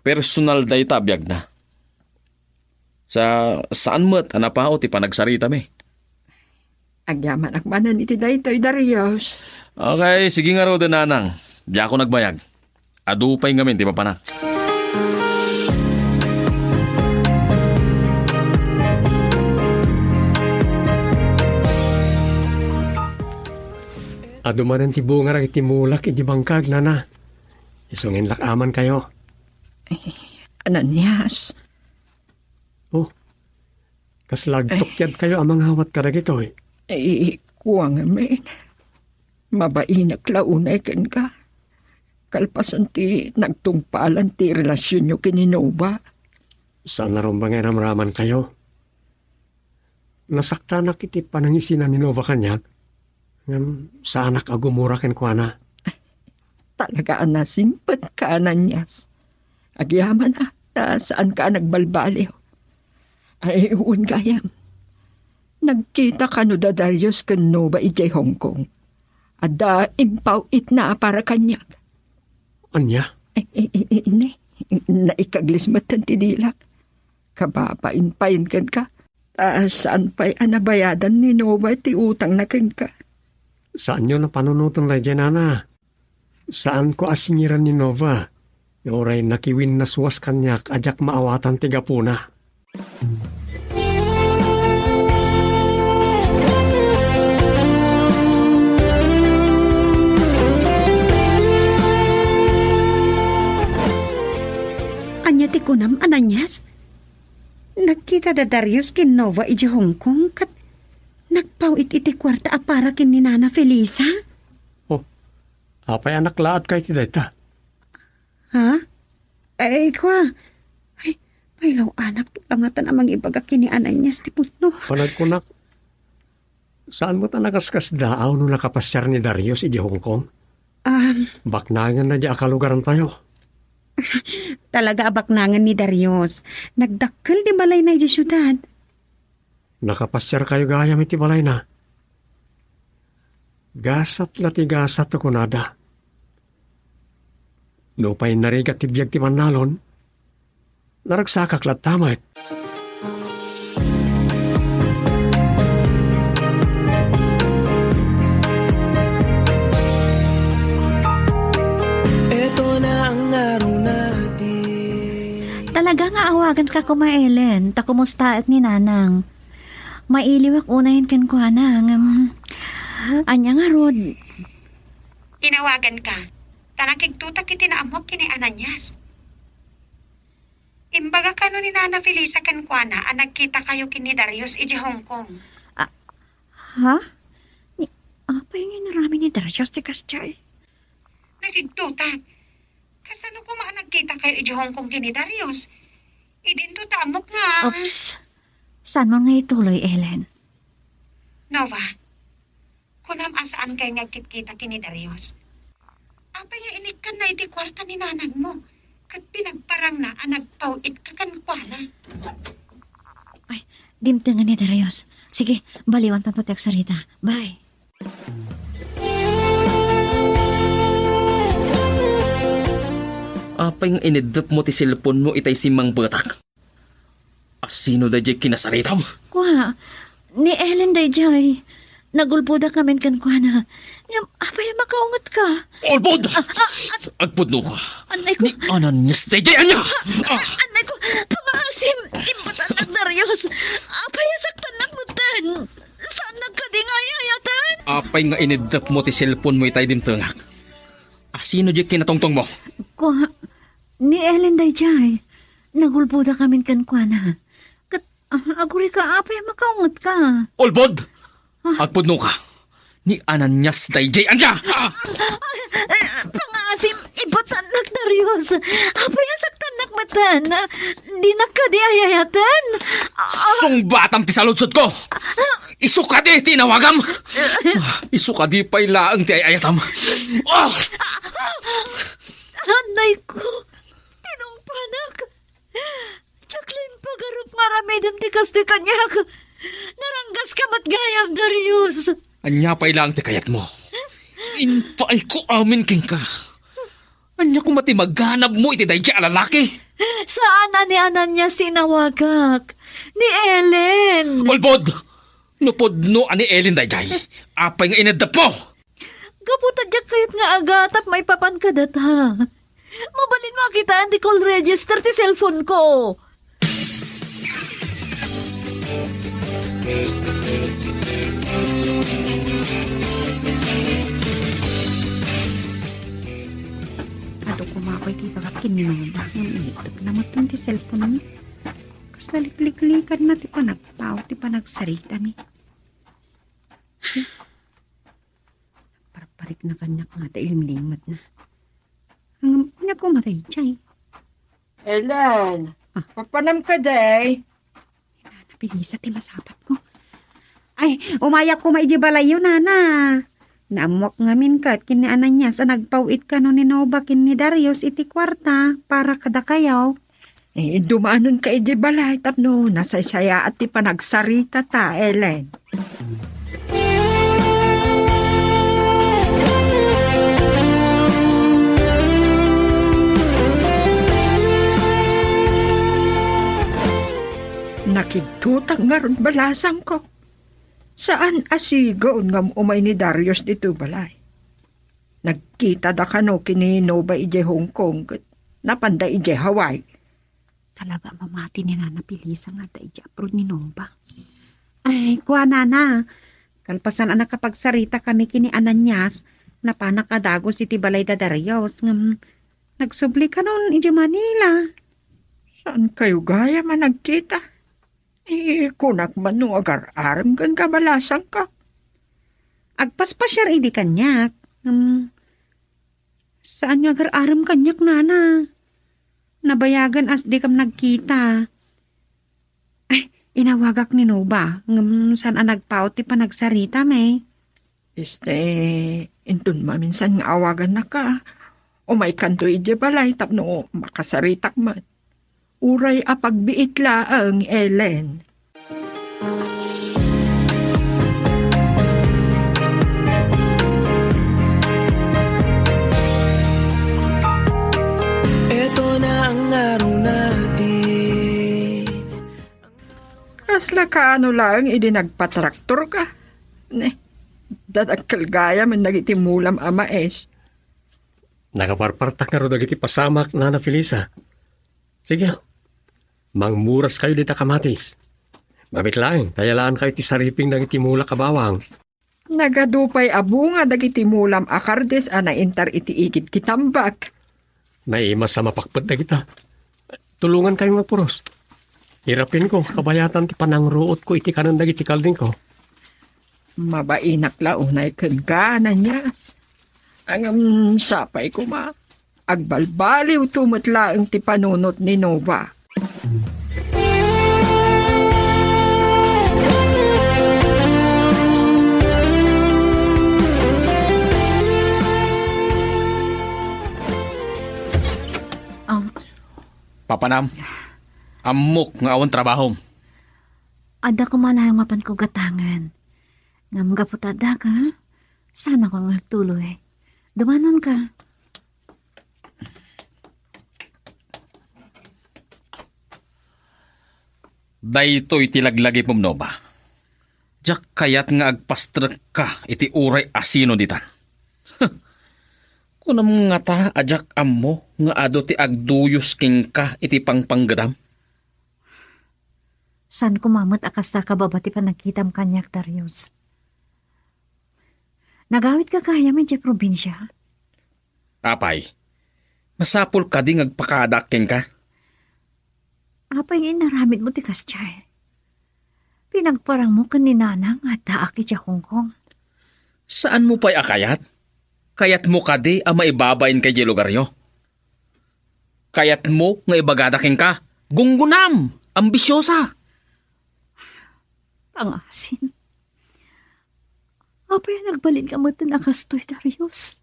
personal dayta a biagna. Sa, saan met a napao ti panagsaritami. Agyamanak manen iti daytoy, Darius. Okay, sige ngaruden, nanang. Diakon agbayag. Adu pay ngamin ti mapanak. Adu manen ti bunga dagiti mulak idi bangkag, nana. Isu nga inlak-amankayo. Ay, Ananias. Oh, kasla agtukkiadkayo a mangawat kadagitoy? Ay, kua ngamin. Mabainak la unay kenka. Kalpasan ti nagtungpalan ti relasionyo ken ni Nova. Saan a rumbeng nga iramramankayo. Nasaktanak iti panangisina ni Nova kaniak, ngem saanak a gumura kenkuana. Talaga a nasingpetka, Ananias. Agyamanak ta saanka a nagbalbaliw. Ay, wen gayam. Nagkita kano da Darius ken Nova idiay Hong Kong. Adda impaw-itna a para kaniak. Ania? Eh, eh, eh, eh, ne. Naikaglis metten ti dilak. Kababain pay kenka. Ta saan pay a nabayadan ni Nova ti utangna kenka. Saanyo a panunoten daydiay, nana. Saanko a singiran ni Nova. Uray nakiwinnaswas kaniak a diak maawatan ti gapuna. Ania ti kunam, Ananias? Nagkita da Darius ken Nova idiay Hong Kong ket nagpaw-it iti kuarta a para ken ni Nana Felisa? Oh, apay a naklaat kay ti dayta? Ha? Ay, kua. Ay, pailaw-anak, to la ngatan a mangibaga ken ni Ananias ti pudno. Panagkunak, saan met a nakaskasdaaw no nakapasiar ni Darius idiay Hong Kong? Um, Baknangenna diay a kalugarantayo. Talaga a baknangen ni Darius. Nagdakkel ti balayna idiay siudad. Nakapasiarkayo gayam iti balayna. Gasat la ti gasat a kunada. Nupay narigat ti biag ti mannalon, naragsakak latta met. Talaga nga awaganka koma, Ellen, ta kumustaek ni Nanang. Mailiwak unayen kenkuana, ngem ania ngarud? Inawaganka, ta nakigtutak iti naammok ken ni Ananias. Imbaga kano ni Nana Felisa kenkuana a nagkitakayo ken ni Darius idiay Hong Kong. Ah, ha? Ni, apay nga inaramid ni Darius ti kasdiay? Nakigtutak. Kasano koma a nagkitakayo idiay Hong Kong ken ni Darius? Idinto ta ammok nga. Oops. Saan mo nga ituloy, Ellen? Nova, kunam a saankay nga agkitkita ken ni Darius. Apay nga inikkanna iti kuarta ni nanangmo ket pinagparangna a nagpaw-itka kenkuana? Ay, dimtengen ni Darius. Sige, baliwantanto ti agsarita. Bye. Apay nga ineddepmo ti cellphone-mo itay simmangpetak? Asino daydiay kinasaritam? Kua, ni Ellen daydiay. Nagulbodak ngamin kenkuana. Ngem apay a makaungetka? Ulbod! Ah, ah, ah. Agpudnoka. Anay ko. Ni Ananias daydiay, ania? Ah, ah, anay ko. Pangaasim, imbatannak, Darius. Apay a saktannak metten? Saannak kadi nga ay-ayatan? Apay nga ineddepmo ti cellphone-mo itay dimtengak? Asino diay kinatungtongmo? Kua, ni Ellen daydiay. Nagulbodak ngamin kenkuana. Ket, ah, agurika, apay a makaungetka? Ulbod! Ah. Agpudnoka. Ni Ananias daydiay, ania? Ah! Ay, ay, pangaasim, imbatannak, Darius. Apay a saktannak metten? Dinak kadi ay-ayaten? Ah! Sungbatam ti saludsodko! Isu kadi ti inawagam? Isu kadi pay laeng ti ay-ayatam? Ah! Anay ko, tinungpanak. Diak la impagarup nga aramidem ti kastoy kaniak. Naranggaska met gayam, Darius. Ania pay laeng ti kayatmo? Impaayko amin kenka. Ania koma ti maganabmo iti daydiay a lalaki? Saan a ni Ananias ti inawagak. Ni Ellen. Ulbod! No pudno a ni Ellen daydiay, apay nga ineddepmo? Gapu ta diak kayat nga agatap maipapan kadata. Mabalinmo a kitaen ti call register ti cellphone-ko. Adu koma pay ti ibagak ken ni Nova ngem ineddepna metten ti cellphone-mi. Kasla likliklikanna ti panagpao ti panagsaritami. Parparikna kaniak nga ta ilimlimatna. Ang, ania ko matay, Chay? Ellen, Ah. Papanam ka, day? Nana Felisa ti masapatko. Ay, umayak koma idiay balayyo, nana. Naammoak ngamin ket ken ni Ananias a nagpaw-it kano ni Nova ken ni Darius iti kuarta para kadakayo. Eh, dumanon ka idiay balay tapno nasaysayaat ti panagsarita ta, Ellen. Nakigtotak ngarud balasangko. Saan a sigaw ngem umay ni Darius ditoy balay. Nagkitada kano ken ni Nova idiay Hong Kong ket napanda idiay Hawaii. Talaga a mamati ni Nana Felisa nga adda idiay abroad ni Nova. Ay, kua, Nana. Kalpasan a nakapagsarita kami ken ni Ananias, napanak a dagus iti balay da Darius, ngem nagsubli kanon idiay Manila. Saan kayo gayam a nagkita? Eh, kunak man no agar-arem ken kabalasangka. Agpaspasiar idi kaniak. Ngem, saan nga agar-arem kaniak, nana. Nabayagan as dikam nagkita. Ay, inawagak ni Nova. Ngem, saan a nagpaut ti panagsarita, me? Este, inton maminsan nga awagannaka, umaykanto idiay balay tapno makasaritak met. Uray a pagbiit laeng, Ellen. Eto na ang araw natin. Kasla kaano laeng idi nagpatraktor ka? Ne, dadakkel gayam dagiti mulam a maes. Nakaparpartak ngarud dagiti pasamak, Nana Felisa. Sige, mangmuras kayo dita kamatis. Mamit laeng, ta yalaan kayo ti sariping dagiti mulak a bawang. Nagadu pay a bunga dagiti mulam a kardis a naintar iti igid ti tambak. Naimas a mapakpet dagita. Tulongan kayo nga puros. Irapinko, kabayatan ti panangruotko iti kanen dagiti kaldingko. Mabainak la unay kenka, Ananias. Ngem sapay koma, agbalbaliwto met laeng ti panunot ni Nova. Ah. Papanam, ammok nga awan trabahom. Adda koma laeng mapanko gatangen. Ngem gapu ta addaka, saanakon nga agtuloy. Dumanonka. Daytoy ti laglagipem, Nova. Diak kayat nga agpastrekka iti uray asino ditan. Kunam ngata a diak ammo nga adu ti agduyos kenka iti pangpanggedam? Saan koma met a kasta kababa ti panagkitam kaniak, Darius. Nagawitka gayam idiay probinsia? Apay, masapul kadi nga agpakadaak kenka? Apay nga inaramidmo ti kasdiay? Pinagparangmo ken ni Nana nga addaak idiay Hong Kong. Saanmo pay a kayat? Kayatmo kadi a maibabainka idiay lugaryo? Kayatmo nga ibagada kenka, gunggonam, ambisiosa. Pangasim. Apay a nagbalinka metten a kastoy, Darius?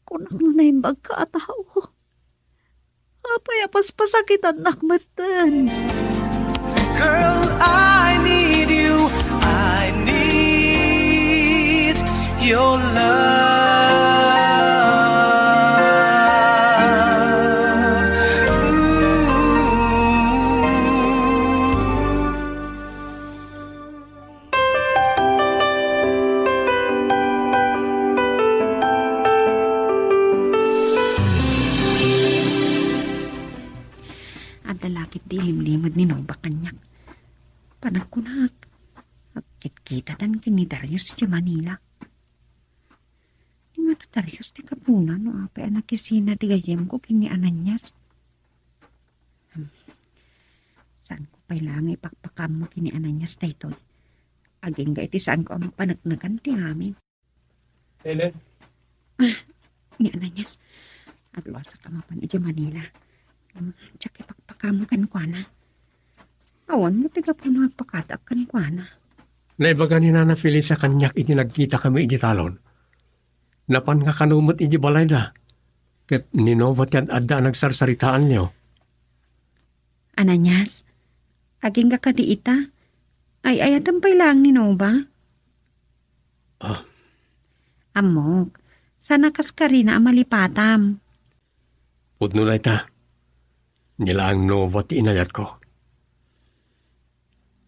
Kunak no naimbagka a tao. Apay a paspasakitannak metten? Girl, I need you. I need your love. Ooh. Adda la ketdi ilimlimed ni Nova kaniak. Panagkunak, agkitkitadan ken ni Darius idiay Manila. Ni Nana Darius ti gapuna no apay a nakisina ti gayyemko ken ni Ananias. Saanko pay la nga ipakpakammo ken ni Ananias daytoy. Agingga iti saanko a mapaneknekan ti amin. Ellen? Ah, ni Ananias, agluasak a mapan idiay Manila. Hmm, diak ipakpakammo kenkuana. Awan met ti gapuna nga agpakadaak kenkuana. Naibaga ni Nana Felisa kaniak iti nagkitakami idiay talon. Napanka kano met idiay balayda, ket ni Nova ti ad-adda a nagsarsaritaanyo. Ananias, agingga kadi ita? Ay-ayatem pay laeng ni Nova? Ah. Ammok, saan a kaskarina a malipatam. Pudno dayta. Ni laeng Nova ti inayatko.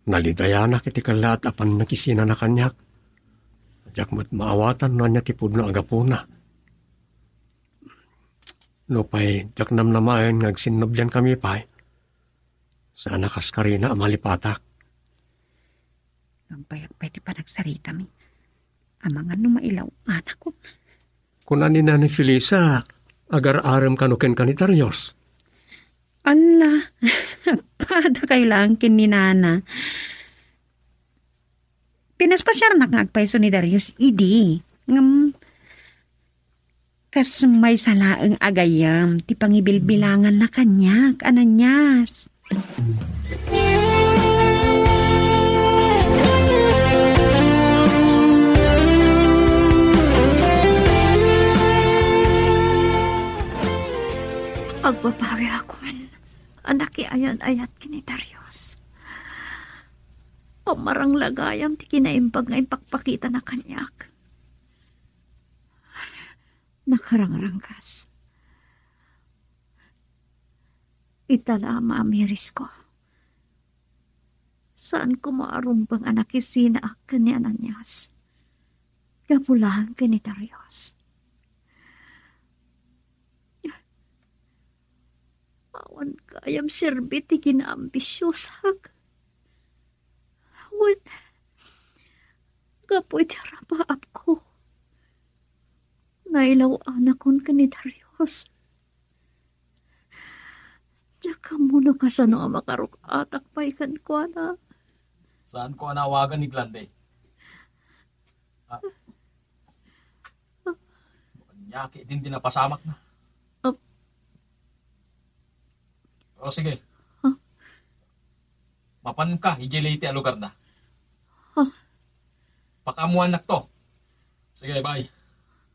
Nalidayanak iti kellaat a pannakisinana kaniak. Diak met maawatan no ania ti pudno a gapuna. Nupay diak namnamaen nga agsinnobiankami pay, saan a kaskarina a malipatak. Nagbayak pay ti panagsaritami. Amangan no mailaw-anakon. Kuna ni Nana Felisa, agar-arem kano kenka ni Darius? Alla, padakayo laeng ken ni Nana. Pinaspasiarnak nga agpayso ni Darius idi. Ngem, kas maysa laeng a gayyem ti pangibilbilanganna kaniak, Ananias. Agbabawiakon a nakiayan-ayat ken ni Darius. Pammaranglagayam ti kinaimbag nga impakpakitana kaniak. Nakarangranggas. Ita la a mamirisko. Saan koma a rumbeng a nakisinaak ken ni Ananias. Gapu laeng ken ni Darius. Awan gayam serbi ti kinaambisiosak. Wen, gapu iti rapaapko, nailaw-anakon ken ni Darius. Diak ammo no kasano a makaruk-atak pay kenkuana. Saanko a naawagan ni Glande. Ah. Ania ketdin ti napasamakna? Ah. O, sige. Ah. Mapanka idiay Leyte a lugarda. Ah. Pakaammoannakto. Sige, bye.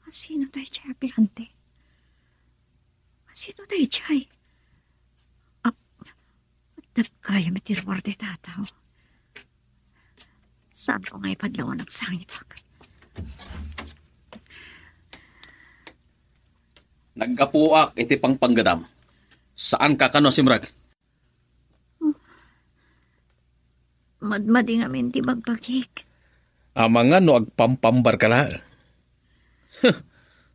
Asino daydiay a Glande? Asino daydiay? Ah, dagkayam iti ruar dayta a tao. Saanko nga ipadlaw a nagsangitak. Naggapuak iti pangpanggetam. Saanka kano a simrek? Madmadi ngamin ti bagbagik. Amangan no agpampambarka laeng. Huh,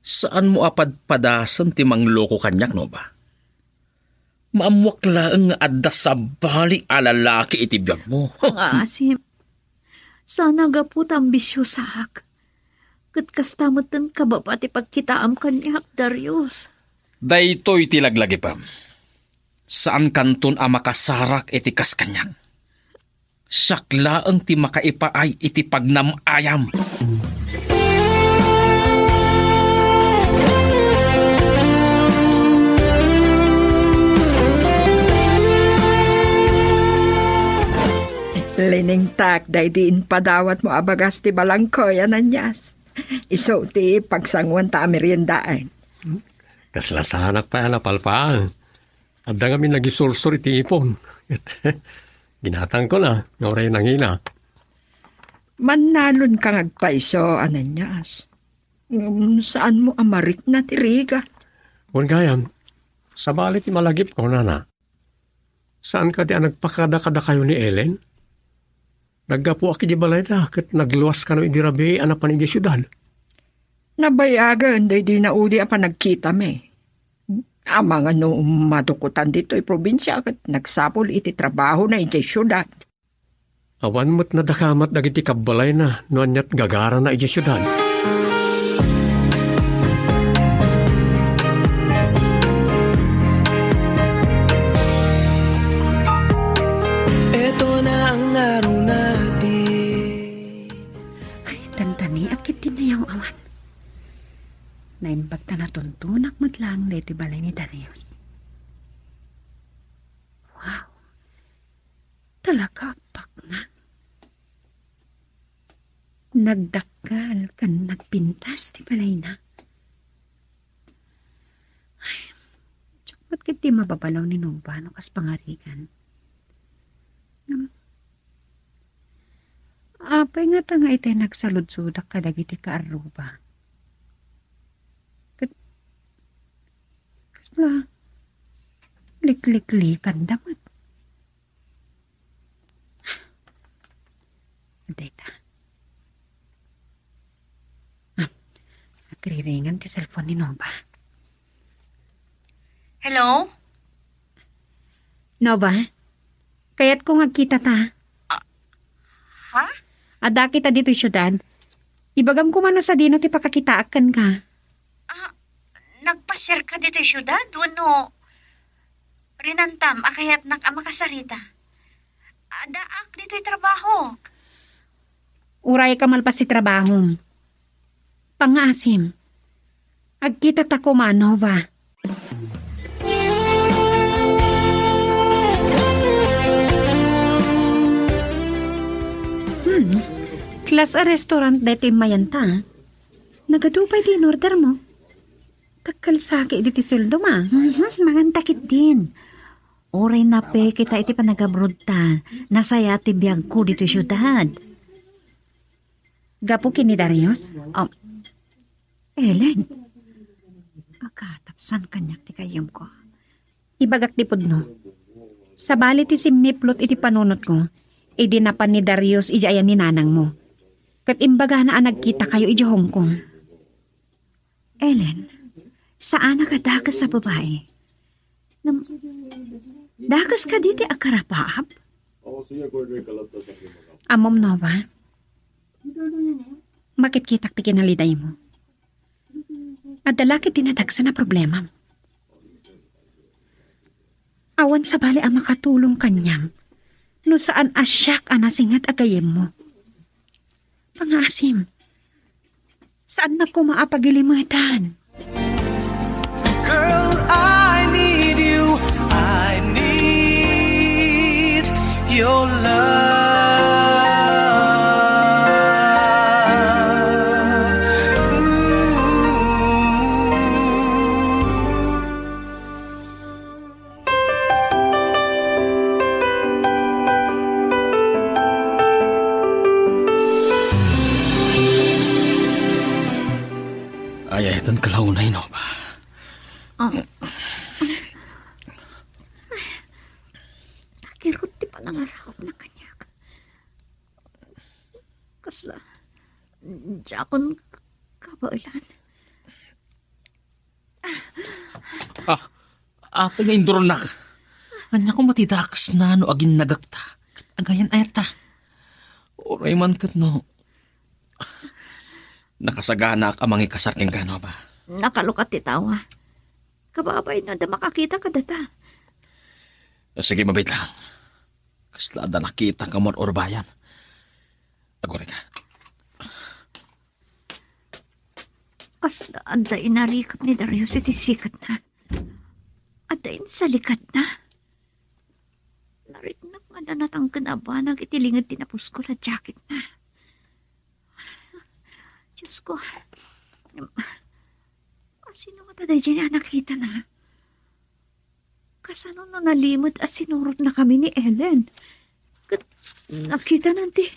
saanmo a padpadasen ti mangloko kaniak, Nova. Maammoak laeng nga adda sabali a lalaki iti biagmo. Nga asim, saan a gapu ta ambisiosaak. Ket kasta metten kababa ti pagkitaam kaniak, Darius. Daytoy ti laglagipem. Saankanton a makasarak iti kas kaniak. Siak laeng ti makaipaay iti pagnam-ayam. Liningtak daydi impadawatmo a bagas ti balangkoy, Ananias. Isu ti pagsanguanta a meriendaen. Kasla saanak pay a napalpaang. Adda ngamin nagisursor iti ipon. Ginatangkona, nga uray nangina. Mannalonka nga agpayso, Ananias. Ngem saanmo a marikna ti rigat. Wen gayam, sabali ti malagipko, nana. Saan kadi a nagpakada kadakayo ni Ellen? Naggapuak idiay balayda ket nagluas kano idi rabii a napan idiay siudad. Nabayagen daydi naudi a panagkitami. Amangan no madukotan ditoy probinsia ket nagsapul iti trabahona idiay siudad. Awan met nadakamat dagiti kabbalayna no aniat gagarana idiay siudad. Naimbag ta natuntunak met laeng daytoy balay ni Darius. Wow! Talaga, pakna. Nagdakkel ken nagpintas ti balayna. Ay, diak met ketdi mababalaw ni Nova no kas pangarigan. Ngem, apay ngata nga itay nagsaludsodak kadagiti kaarruba? Ket kasla likliklikanda met. Dayta. Ah, nagriringan ti cellphone ni Nova. Hello? Nova, kayatko nga agkitata. Ah, ha? Adda kita ditoy siudad. Ibagam koma no sadino ti pakakitaak kenka. Ah, nagpasiarka ditoy siudad wenno rinantam a kayatnak a makasarita? Addaak ditoy trabahok. Uray ka malpas ti trabahom. Pangngaasim. Agkitata koma, Nova. Hmm. Class a restaurant daytoy immayanta, ah. Nagadu pay ti in-ordermo? Dakkel saki ditoy sueldom, ah. Mhm, manganta ketdin. Uray napeketa iti panagabrodta, nasayaat ti biagko ditoy siudad. Gapu ken ni Darius? Um, Ellen, agatapsan kaniak ti gayyemko. Ibagak ti pudno. Sabali ti simmiplot iti panunotko, idi napan ni Darius idiay ayan ni nanangmo. Ket imbagana a nagkitakayo idiay Hong Kong. Ellen, saanak a dakes a babai. Ngem, dakes kadi ti agkarapaap? Ammom, Nova. Makitkitak ti kinalidaymo. Adda la ketdi nadagsen a problemam. Awan sabali a makatulong kaniam no saan a siak a nasinget a gayyemmo. Pangngaasim. Saannak koma a pagilimetan. Girl, I need you. I need your love. Ooh. Ay-ayatenka la unay, Nova. Ah. Nakirot ti panangarakupna kaniak. Kasla, diakon kabaelan. Ah, apay nga induronnak? Ania koma ti dakesna no aginnagakta ket agayan-ayatta? Uray man ket no, nakasaganaak a mangikasar kenka, Nova. Nakalukat ti tawa. Kababain no adda makakita kadata. Sige, mabiit lang. Kasla adda nakita nga mur-urbayan. Agurayka. Kasla adda inarikep ni Darius iti siketna. Adda insalikatna. Nariknak nga adda natangken a banag iti linged ti napuskol a jacketna. Diosko, asino ngata daydiay a nakitana? Kasano no nalimed a sinurotnakami ni Ellen? Ket nakitana ti,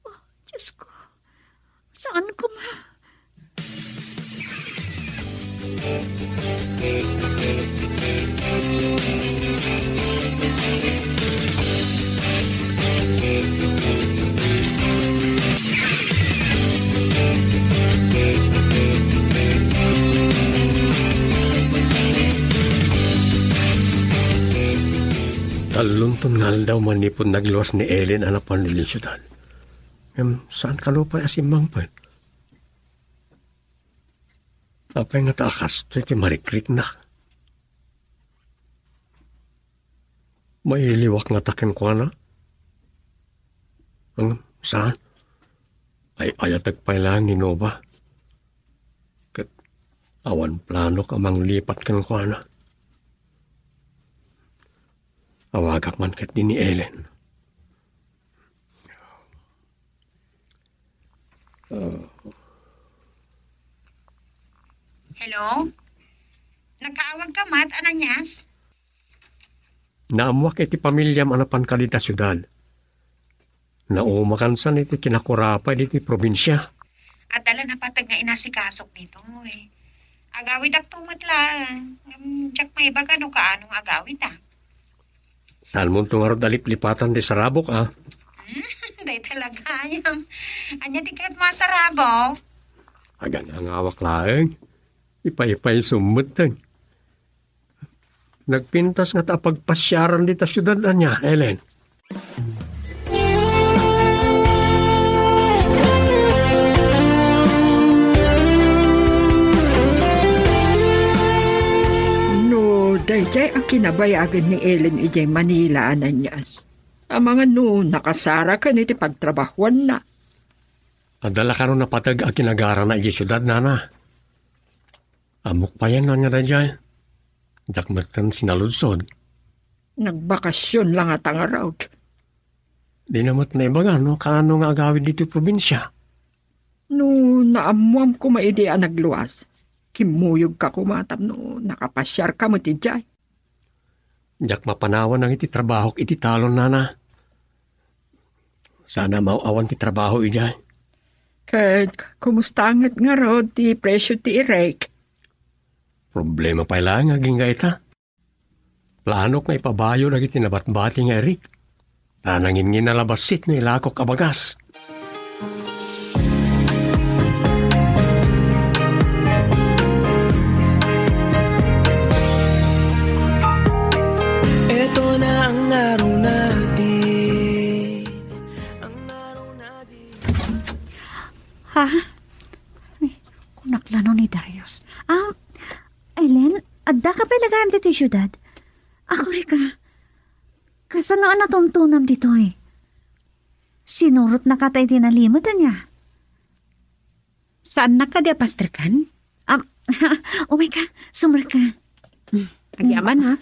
oh, Diosko, saan koma? Tallonton nga aldaw manipud nagluas ni Ellen a napan iti siudad. Ngem saan kano pay a simmangpet? Apay ngata a kastoy ti marikrikna? Mailiwak ngata kenkuana? Ngem saan? Ay-ayatek pay laeng ni Nova. Awan planok a manglipat kenkuana. Awagak man ketdi ni Ellen. Ah. Hello? Nakaawag ka met, Ananias? Naammoak iti pamiliam a napanka dita siudad. Naumakansan iti kinakurapay ditoy probinsia. Adda la napateg nga inasikasok ditoy. Agawidakto met laeng. Ngem diak maibaga no kaano nga agawida. Saanmonto ngarud a liplipatan ti sarabok, a? Hmm, dayta la gayam. Ania ti kayatmo a sarabok? Agangangawak laeng. Ipaypaysom metten. Nagpintas ngata a pagpasiaran dita siudad ania, Ellen? No daydiay a kinabayagen ni Ellen idiay Manila, Ananias, amangan no nakasaraken iti pagtrabahuanna. Adda la kano napateg a kinagarana idiay siudad, nana. Ammok payen no ania daydiay. Diak metten sinaludsod. Nagbakasyon la ngata ngarud. Dina met naibaga no kaano nga agawid ditoy probinsia. No naammoam koma idi a nagluas, kimmuyogka koma tapno nakapasiarka met idiay. Diak mapanawan dagiti trabahok iti talon, nana. Saan a maaw-awan ti trabaho idiay. Ket kumusta met ngarud ti presio ti irek? Problema pay laeng agingga ita. Planok nga ipabayo dagiti nabatbati nga irek. Ta nanginnginna la bassit no ilakok a bagas. Eto na ang araw natin. Ang araw natin. Ha? Ay, kunak la no ni Darius. Ah, Ellen, adda ka pay la gayam ditoy siudad? Ako, Rika, kasano a natumtumam ditoy? Sinurotnaka ta iti nalimed, ania? Saannak kadi a pasterkan? Am, umay ka, sumrek ka. Mm, agyaman, ha?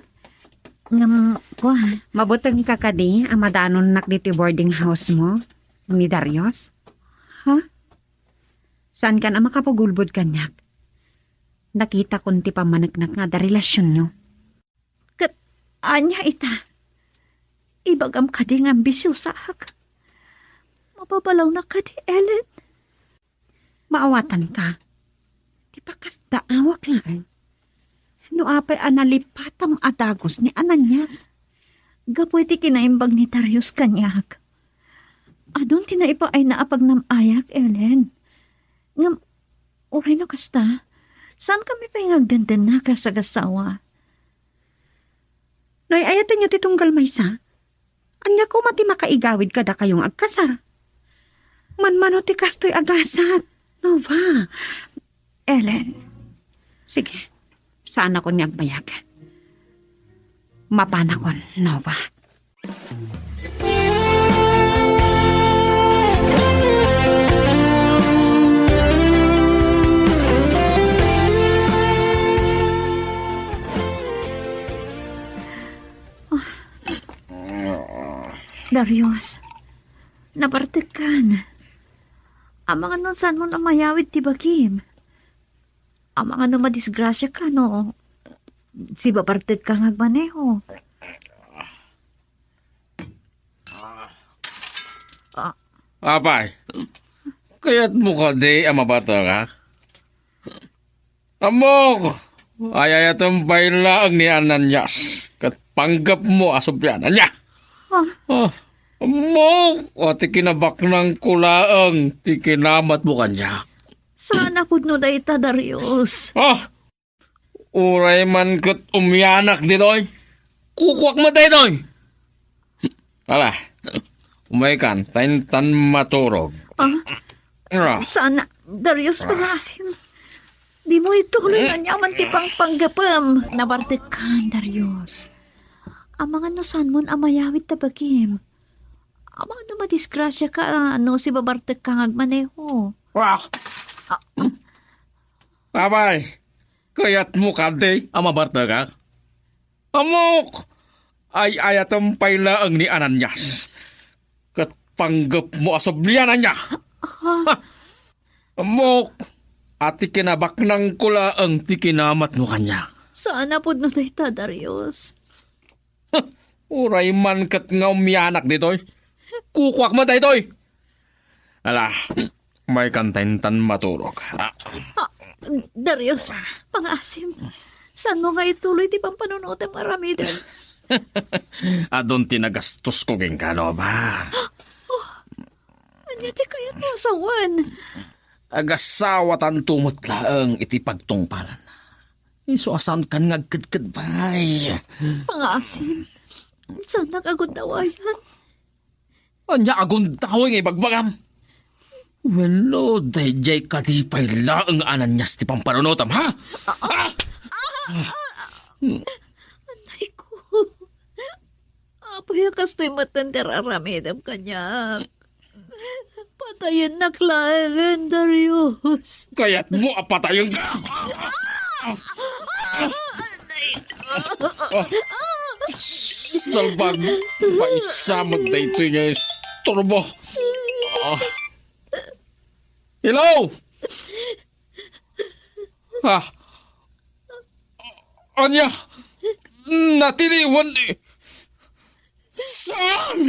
Ngem, kua. Mabuteng ka kadi a madanonnak ditoy boarding house mo, ni Darius? Ha? Saankan a makapagulbod kaniak? Nakitakon ti pammaneknek nga adda relasionyo. Ket ania ita? Ibagam kadi nga ambisiosaak? Mababalawnak kadi, Ellen? Maawatanka. Ti pakasdaawak laeng. No apay a nalipatam a dagus ni Ananias? Gapu iti kinaimbag ni Darius kaniak. Adun ti naipaayna a pagnam-ayak, Ellen. Ngem, uray no kasta, saankami pay nga agdendennaka a sagassawa. No ay-ayatenyo ti tunggal maysa, ania koma ti makaigawid kadakayo nga agkasar? Manmano ti kastoy a gasat, Nova. Ellen. Sige, saanakon nga agbayag. Mapanakon, Nova. Darius, nabartekkan. Amangan no saanmon a mayawid ti bagim. Amangan no madisgrasiaka no sibabartekka nga agmaneho. Ah. Apay, kayatmo kadi a mabatekak? Ammok, ay-ayatem pay laeng ni Ananias, ket panggepmo a sublian. Ania? Ah. Ah, ammok, a ti kinabaknangko laeng ti kinamatmo kaniak. Saan a pudno dayta, Darius. Ah, uray man ket umianak ditoy. Kukuak met daytoy. Ala, umaykan, ta intan maturog. Ah? Ah. Saan, Darius, pagaasim. Dimo ituloy nga aniaman ti pangpanggepem. Nabartekkan, Darius. Amangan no saanmon a mayawid ta bagim. Amangan no madisgrasiaka, no sibabartekka nga agmaneho. Ah! Ah. Apay, Kayatmo kadi a mabartekak? Ammok! Ay-ayatem pay laeng ni Ananias. Ket panggepmo a subliananna. Ha? Ammok! A ti kinabaknangko laeng ti kinamatmo kaniak. Saan a pudno dayta, Darius. Uray man ket nga umianak ditoy. Kukuak met daytoy. Ala, maykan ta intan maturog. Ah. Ah, Darius, pangaasim. Saanmo nga ituloy ti pampanunotem nga aramiden? Adun ti nagastosko kenka, Nova. Oh, ania ti kayatmo a sawen? Agasawatanto met laeng iti pagtungpalan. Isu a saankan nga agkedkedbay. Pangaasim, saannak a gundawayan. Ania a gundaway nga ibagbagam? Wenno, daydiay kadi pay laeng nga Ananias ti pampanunotam, ha? Ah! Ah! Anay ko. Apay a kastoy met ti ar-aramidem kaniak? Patayennak laengen, Darius. Kayatmo a patayenka? Ah! Salbag, maysa met daytoy nga istorbo. Ah. Hello? Ah. Ania? Natiliwan ni... Saan?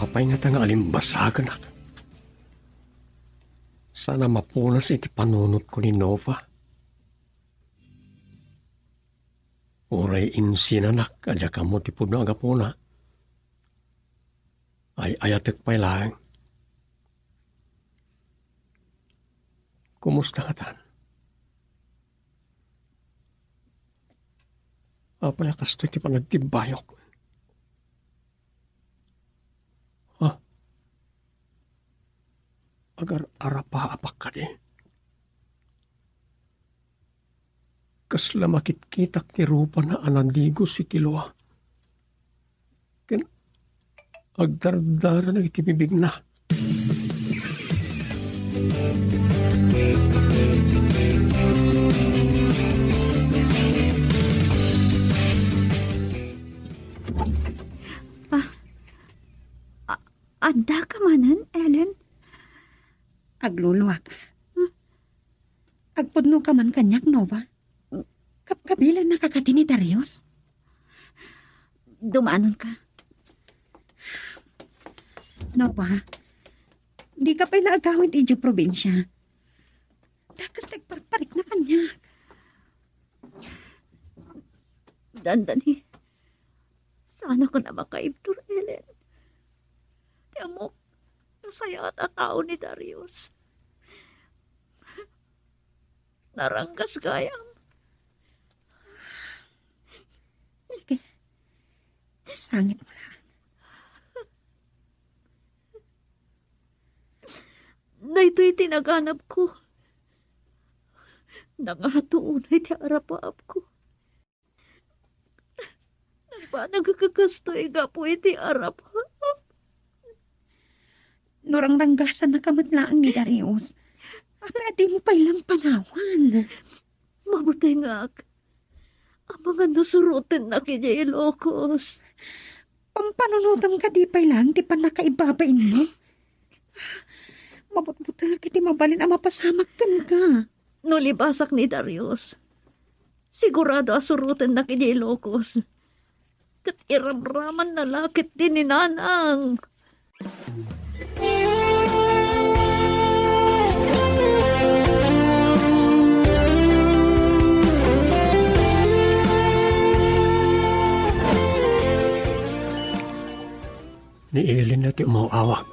Apay ngata nga alimbasaganak? Saan a mapunas iti panunotko ni Nova? Uray insinanak a diak ammo ti pudno a gapuna. Ay-ayatek pay laeng. Kumusta ngatan? Apay a kastoy ti panagtimbayok? Ha? Agar-arapaapak kadi? Kasla makitkitak ti rupana a nadigos iti lua. Ken agdardaranak iti bibigna. Ah, a-, addaka manen, Ellen? Agluluaka. Hmm? Agpudnoka man kaniak, Nova? Kapkabilannaka kadi ni Darius? Dumanonka. Nova, dika pay la agawid idiay probinsia. Dakes ti agparparikna kaniak. Dandani, saanakon a makaibtur, Ellen. Ti ammok, nasayaat a tao ni Darius. Naranggas gayam. Sige. Sangitmo laeng. Daytoy ti naganabko. Nangato unay ti arapaapko. Nagbanag a kakastoy gapu iti arapaap. No rangranggasannaka met laeng ni Darius, apay a dimo pay la panawan? Mabutengak. Amangan no surotennak idiay Ilocos. Pampanunotem kadi pay laeng ti pannakaibabainmo? Mabutbutek iti mabalin a mapasamak kenka. No libasak ni Darius, sigurado a surotennak idiay Ilocos. Ket iramramanna la ketdi ni Nanang. Ni Ellen ti umaw-awag.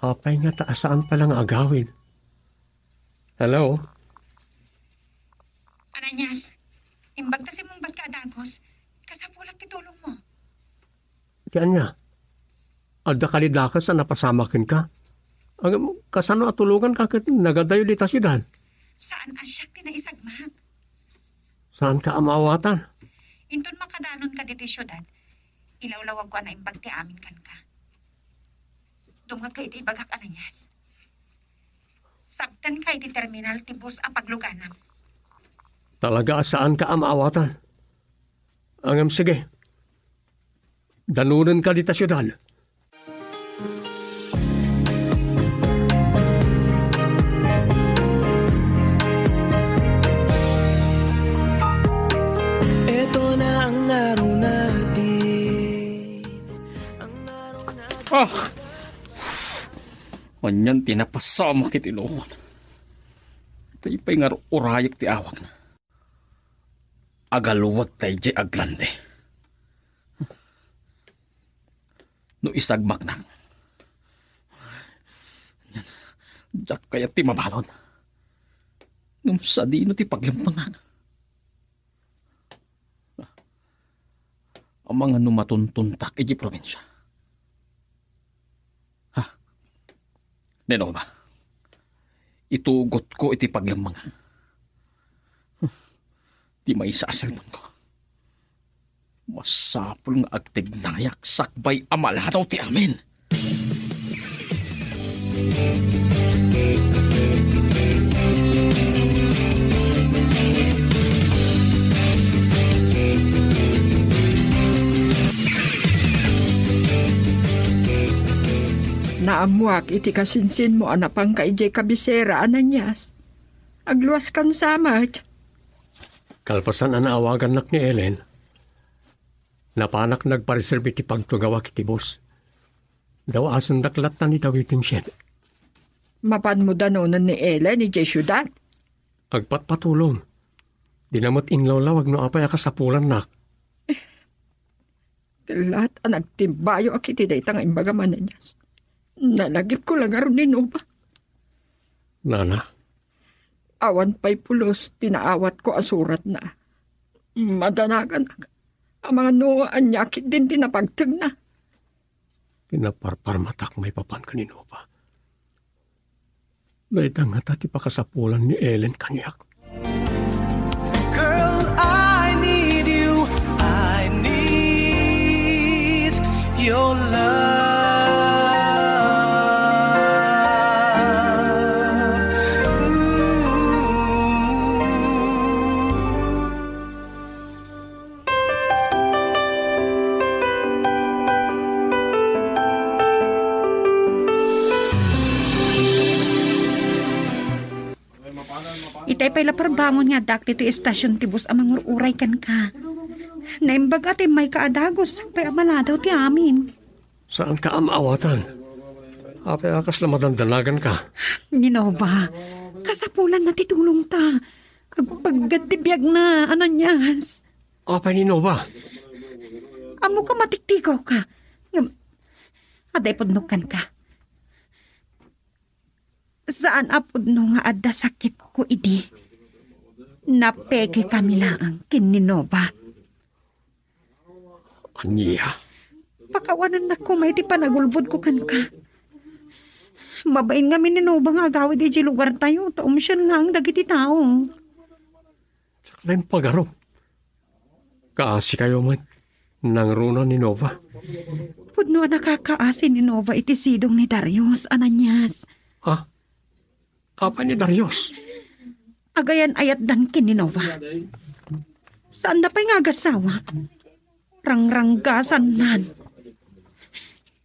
Apay ngata a saan pay la nga agawid? Hello? Ananias, imbag ta simmungbatka a dagus, kasapulak ti tulongmo. Ti ania? Adda kadi dakes a napasamak kenka? Agam, kasano a tulonganka ket nagadayo dita siudad? Saan a siak ti naisagmak. Saanka a maawatan? Inton makadanonka ditoy siudad, ilawlawagko a naimbag ti amin kenka. Dumngegka iti ibagak, Ananias. Sabtenka iti terminal ti bus a pagluganam. Talaga a saanka a maawatan. Ngem sige, danonenka dita siudad. Eto na ang araw natin. Ang araw natin. Ah! Anian ti napasamak iti lukon. Tay pay nga ur-urayek ti awakna. Agaluwat tay jay aglande. No isagmaknak, diak kayat ti mabalon. Ngem sadino ti paglemmengak? Amangan no matuntuntak iti probinsia. Ha? Nenova, itugotko iti paglemmengak. Ti maysa a cellphone-ko. Masapul nga agtignayak sakbay a maladaw ti amin. Naammoak iti kasinsinmo a napanka idiay kabisera, Ananias. Agluaskan sa met. Kalpasan a naawagannak ni Ellen, napanak nagpareserbi ti pagtugawak iti bus. Daw-asendak latta ni Dawiting Shed. Mapanmo danonen ni Ellen idiay siudad? Agpatpatulong. Dina met inlawlawag no apay a kasapulannak. Kellat a nagtimbayoak iti dayta nga imbagam, Ananias. Nalagipko la ngarud ni Nova. Nana? Awan pay pulos ti naawatko a suratna. Madanaganak. Amangan no ania ketdin ti napagtegna. Pinaparparmatak maipapan ken ni Nova. Dayta ngata ti pakasapulan ni Ellen kaniak. Girl, I need you. I need your love. Ooh. Itay pay la parbangon nga addaak ditoy istasion ti bus a mangur-uray kenka. Naimbag a timmayka a dagus, sakbay a maladaw ti amin. Saanka a maawatan? Apay a kasla madandanaganka? Ni Nova, kasapulanna ti tulongta. Agpaggad ti biagna, Ananias. Apay ni Nova? Ammoka matiktikawka. Ngem, adda ipudno kenka. Saan a pudno nga adda sakitko idi. Napekekami laeng ken ni Nova. Ania? Pakawanennak koma iti panagulbodko kenka. Mabain ngamin ni Nova nga agawid idiay lugartayo, ta umsian laeng dagiti tao. Diak la impagarup. Kaasikayo met, nangruna ni Nova. Pudno a nakakaasi ni Nova iti sidong ni Darius, Ananias. Ha? Apay ni Darius? Agayan-ayatdan ken ni Nova. Saanna pay nga agasawa. Rangranggasannan.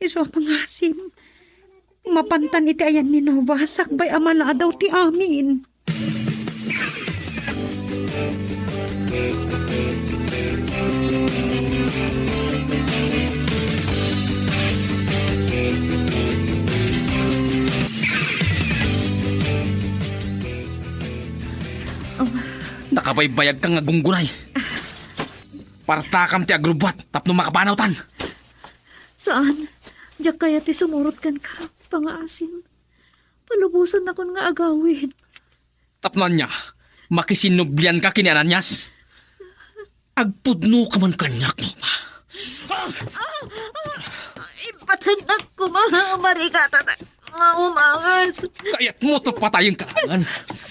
Isu a pangasim, mapantan iti ayan ni Nova, sakbay a maladaw ti amin. Nakabaybayagka nga gunggunay. Partakam ti agrubbuat tapno makapanawtan. Saan, diak kayat ti sumurot kenka, pangaasim. Palubosannakon nga agawid. Tapno ania, makisinnublianka ken ni Ananias? Agpudnoka man kaniak, Nova. Ipatennak koma, marigatanak nga umangas. Kayatmo ti patayen ka, Ananias?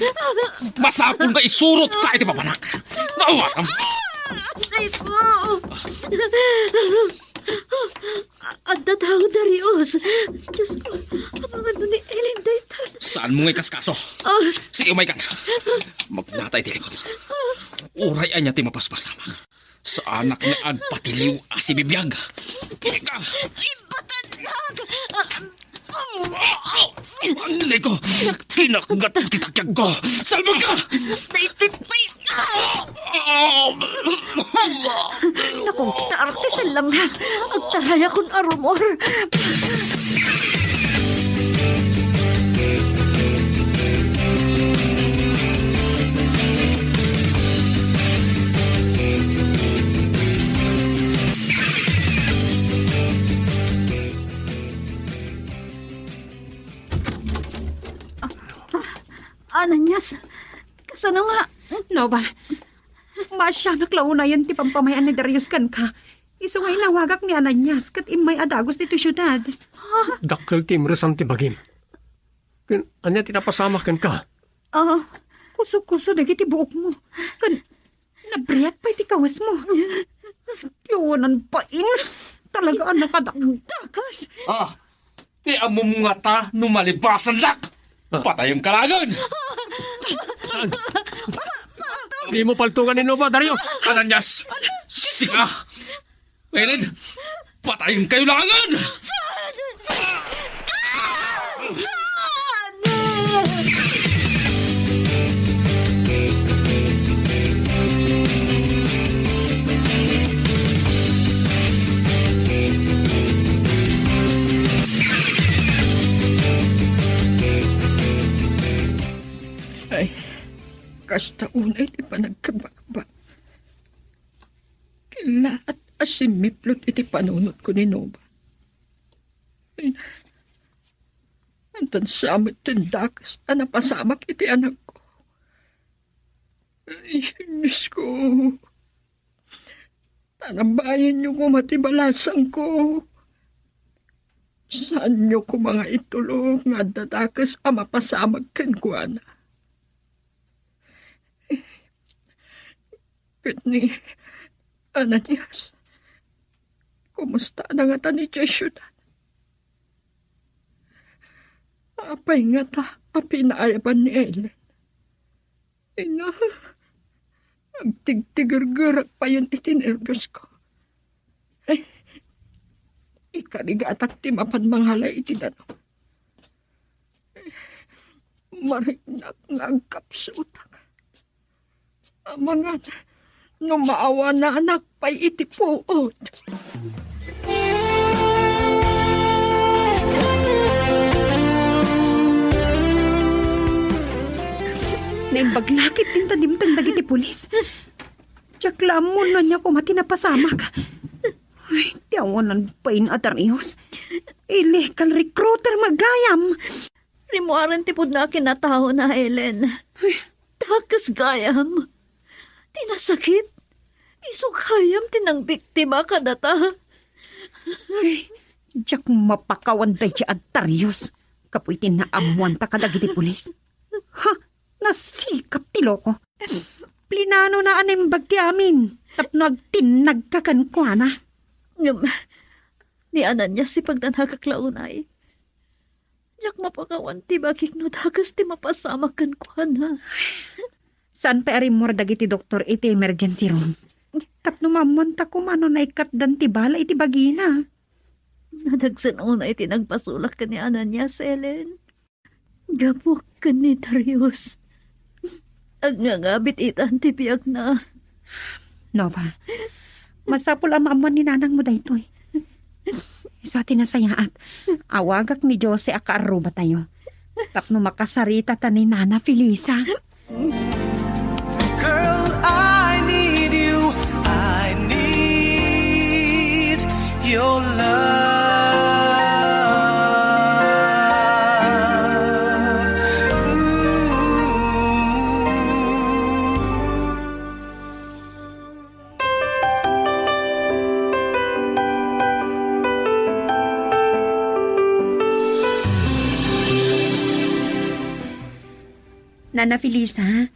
Masapul nga isurotka iti papanak. Maawatam. Ay ko. Adda tao, Darius. Diyos ko, amangan no ni Ellen dayta. Saanmo nga ikaskaso? Ah. Sige, umaykan. Magnata iti likod. Uray ania ti mapaspasamak. Saanak nga agpatiliw a sibibiag. Ika! Ibatanlag! Aneko! Kinakgat ti takyag ko! Salbag ka! Daytoy pay ka! Nakungtar ti sallang na. Agtarayakon a rumor. Ananias, kasano nga? Nova, maasianak la unayen ti pampamay-an ni Darius kenka. Isu nga inawagak ni Ananias ket immay a dagus ditoy siudad. Dakkel ti imresan ti bagim. Ken, ania ti napasamak kenka? Ah, kuso-kuso dagiti buokmo. Ken, nabriat pay ti kawesmo. Ti awanan pain. Talaga a nakadakdakas. Ah, ti ammom ngata no malibasannak. Ah. Patayenka laengen. Saan? Dimo paltugan ni Nova, Darius. Ananias, sika. Ellen, patayenkayo laengen! Ay, kasta unay ti panagkabakbak. Kellaat a simmiplot iti panunotko ni Nova. Ay, adda sa met ti dakes a napasamak iti anakko. Ay, Diosko, tarabayenyo koma ti balasangko. Saanyo koma nga itulok nga adda dakes a mapasamak kenkuana. Ket ni Ananias, kumustana ngata idiay siudad? Apay ngata a pinaayaban ni Ellen? Ina, agtigtigergerak payen iti nerviosko. Eh, ikarigatak ti mapan mangalay iti danum. Mariknak nga agkapsutak. Amangan no maawananak pay iti puot. Naimbag la ketdin ta dimteng dagiti pulis. Diak la ammo no ania koma ti napasamak. Ay, ti awanan pain a Darius. Illegal recruiter met gayam. Rimmuaren ti pudno a kinataona, Ellen. Ay. Dakes gayam. Ti nasakit, isu gayam ti nangbiktima kadata. Ay, diak mapakawan daydi a Darius. Gapu iti naammuanta kadagiti pulis. Ha? Nasikap ti loko. Plinanona a naimbag ti amin tapno agtinnagka kenkuana. Ngem, ni Ananias ti pagnanakak la unay. Diak mapakawan ti bagik no dakes ti mapasamak kenkuana. Saan pay a rimmuar dagiti doktor iti emergency room? Tapno maammuanta koma no naikatdan ti bala iti bagina. Nadagsen unay ti nagbasolak ken ni Ananias, Ellen. Gapuak ken ni Darius, agngangabit itan ti biagna. Nova, masapul a maammuan ni nanangmo daytoy. Isu ti nasayaat, awagak ni Jose a kaarrubatayo tapno makasaritata ni Nana Felisa. Girl, I need you. I need your love. Ooh. Nana Felisa,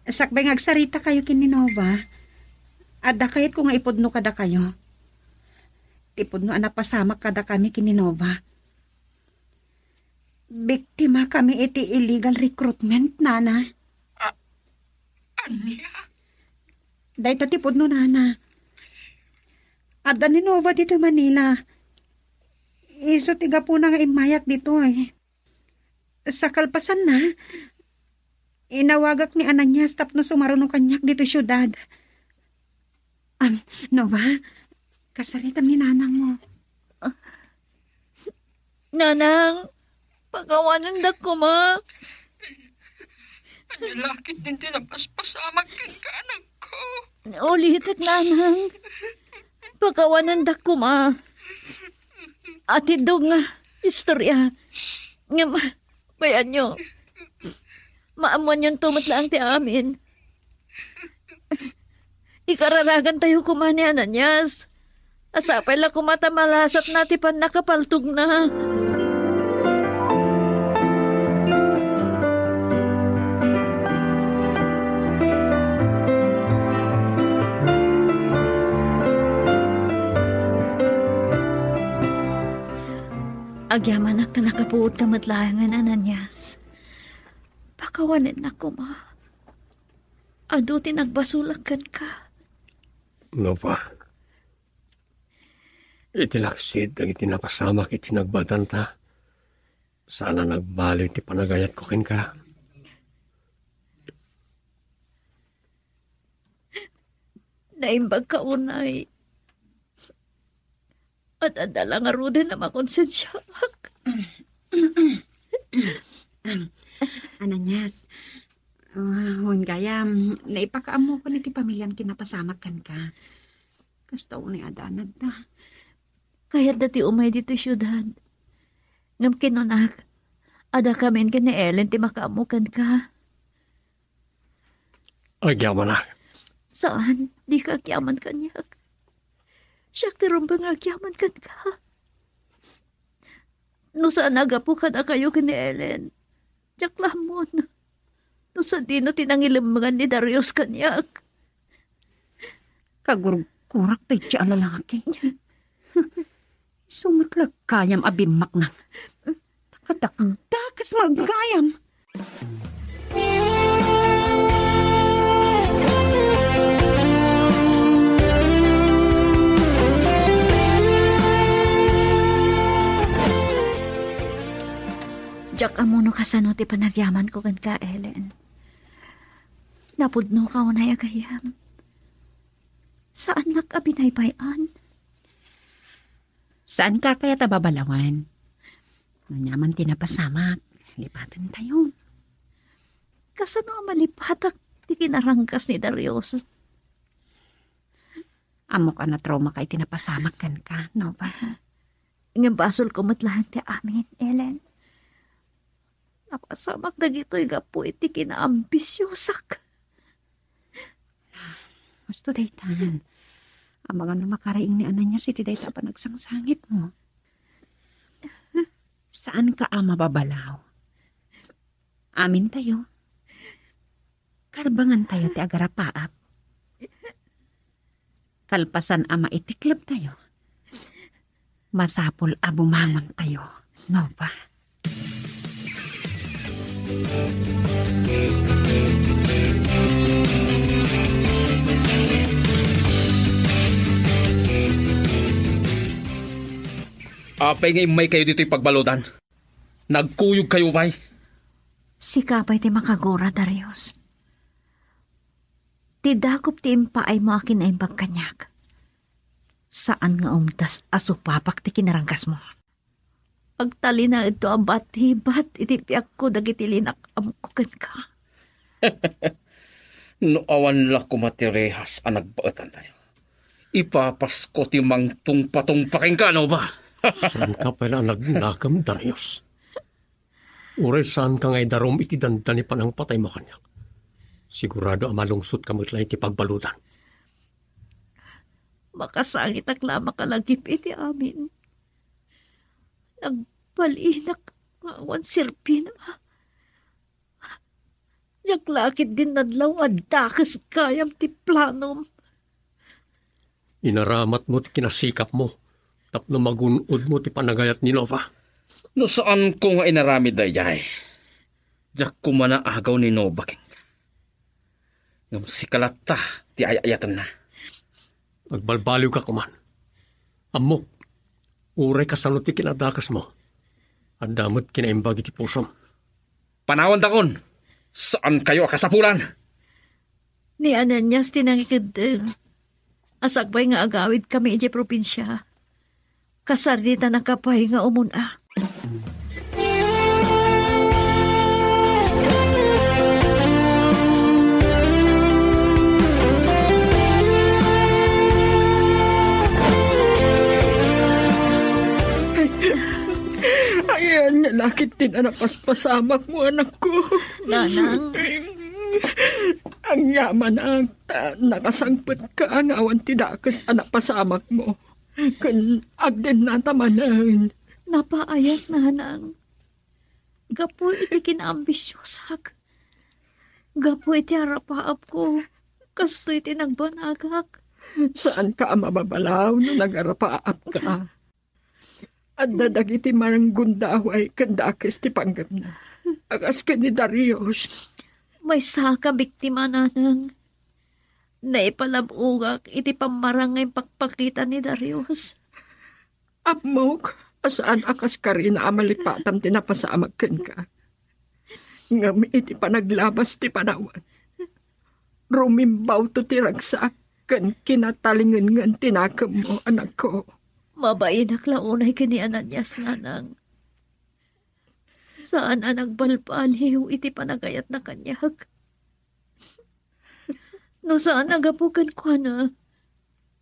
sakbay nga agsaritakayo ken ni Nova, adda kayatko nga ipudno kadakayo. Ti pudno a napasamak kadakami ken ni Nova. Biktima kami iti illegal recruitment, Nana. A-, ania? Dayta ti pudno, Nana. Adda ni Nova ditoy Manila. Isu ti gapuna nga immayak ditoy. Sa kalpasanna, inawagak ni Ananias tapno sumaruno kaniak ditoy siudad. Am, Nova, kasaritam ni nanang mo. Nanang, pakawanendak koma. Ania la ketdin ti napaspasamak kenka, anakko? Ulitek, Nanang. Pakawanendak koma. Atiddog nga istorya. Ngem, bayanyo. Maammoanyonto met laeng ti amin. Ikararagantayo koma ni Ananias. Sapay la koma ta malasatna ti pannakapaltogna. Agyamanak ta nakapuodka met laengen, Ananias. Pakawanennak koma. Adu ti nagbasolak kenka. Nova, iti laksid dagiti napasamak iti nagbatanta, saan a nagbali ti panagayatko kenka. Naimbagka unay. At adda la ngaruden a makonsensiaak. Ananias, ah, wen gayam, naipakaammokon iti pamiliam ti napasamak kenka. Kasta unay a danagda. Kayatda ti umay ditoy siudad. Ngem kinunak, adda kamin ken ni Ellen ti makaammo kenka. Agyamanak. Saan, dika agyaman kaniak. Siak ti rumbeng nga agyaman kenka. No saan a gapu kadakayo ken ni Ellen, diak la ammon no sadino ti nangilemmengan ni Darius kaniak. Kagurgurak daydi a lalaki. Isu met la gayam a bimmaknang. Kadakdakes nga gayam. Diak ammo no kasano ti panagyamanko kenka, Ellen. Napudnoka unay a gayyem. Saannak a binaybay-an. Saanka kayat a babalawan? Aniaman ti napasamak, lipatentayo. Kasano a malipatak ti kinaranggas ni Darius? Ammok a natraumaka iti napasamak kenka, Nova. Ngem basolko met laeng ti amin, Ellen. Napasamak dagitoy gapu iti kinaambisiosak. Husto daytan. Amangan no makariing ni Ananias iti dayta a panagsangsangitmo. Saanka a mababalaw. Amintayo. Karbangantayo ti agarapaap. Kalpasan a maitiklebtayo, masapul a bumangontayo, Nova. Apay nga immaykayo ditoy pagbaludan? Nagkuyogkayo pay? Sika pay ti makagura, Darius. Ti dakop ti impaaymo a kinaimbag kaniak. Saan nga umdas a supapak ti kinaranggasmo. Agtalinaedto a batibat iti biagko dagiti linak-amko kenka. No awan la koma ti rehas a nagbaetantayo, ipapasko ti mangtungpatungpa kenka, Nova. Saanka pay la a nagnakam, Darius. Uray saanka nga idarum iti dandani panangpataymo kaniak, sigurado a malungsotka met laeng iti pagbaludan. Makasangitak la a makalagip iti amin. Nagbalinak nga awan serbina. Diak la ketdi nadlaw a dakes gayam ti planom. Inaramatmo ti kinasikapmo tapno magun-odmo ti panagayat ni Nova. No saanko nga inaramid daydiay, diak koma naagaw ni Nova kenka. Ngem sika latta ti ay-ayatenna. Agbalbaliwka koman. Ammok, uray kasano ti kinadakesmo, adda met kinaimbag iti pusom. Panawantakon, saankayo a kasapulan. Ni Ananias ti nangikeddeng a sakbay nga agawidkami idiay probinsia. Kasarditanaka pay nga umuna. Ayan nga nakit din a napaspasamak mo, anakko. Nanang. Agyamanak ta nakasangpet ka nga awan ti dakes a napasamak mo. Ken agdennata manen. Napaayat, nanang. Gapu iti kinaambisiosak. Gapu iti arapaapko. Kastoy ti nagbanagak. Saanka a mababalaw no nagarapaapka. Adda dagiti manggundaway ken dakes ti panggepna. Akas ken ni Darius. Maysa ka biktima, nanang. Naipalab-ogak iti pammarang nga impakpakita ni Darius. Ammok a saan a kaskarina a malipatam ti napasamak kenka. Ngem iti panaglabas ti panawen, rumimbawto ti ragsak ken kinatalingengen ti nakemmo, anakko. Mabainak la unay ken ni Ananias, nanang. Saan a nagbalbaliw iti panagayatna kaniak. No saan a gapu kenkuana,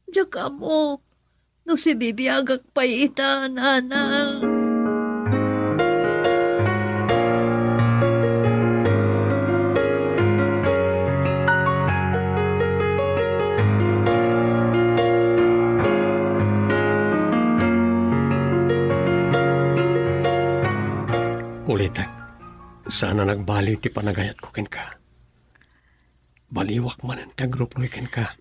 diak ammo no sibibiagak pay ita, nanang. Ulitek, saan a nagbaliw ti panagayatko kenka. Baliwak manen ti agruknoy kenka.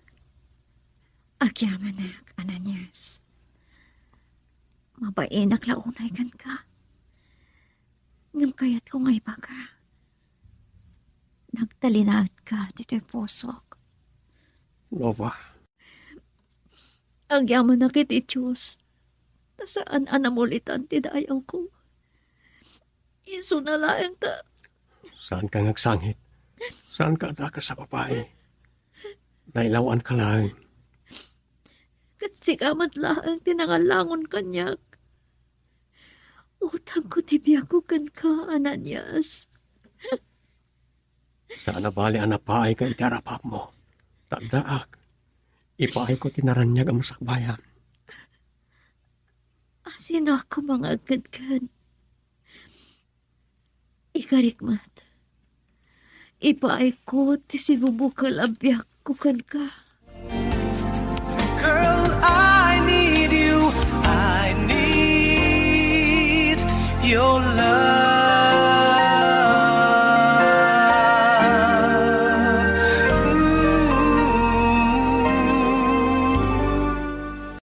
Agyamanak, Ananias. Mabainak la unay kenka. Ngem kayatko nga ibaga, nagtalinaedka ditoy pusok. Nova. Agyamanak iti Dios, ta saan a namulitan ti dayawko. Isuna laeng ta. Saanka nga agsangit. Saanka a dakes a babai. Nailawanka laeng. Ket sika met laeng ti nangalangon kaniak. Utangko ti biagko kenka, Ananias. Saan a bali a napaayka iti arapapmo. Ta addaak, ipaayko ti naraniag a masakbayam. Asinoak koma nga agkedken? Ikarik met. Ipaayko ti sibubukel a biagko kenka.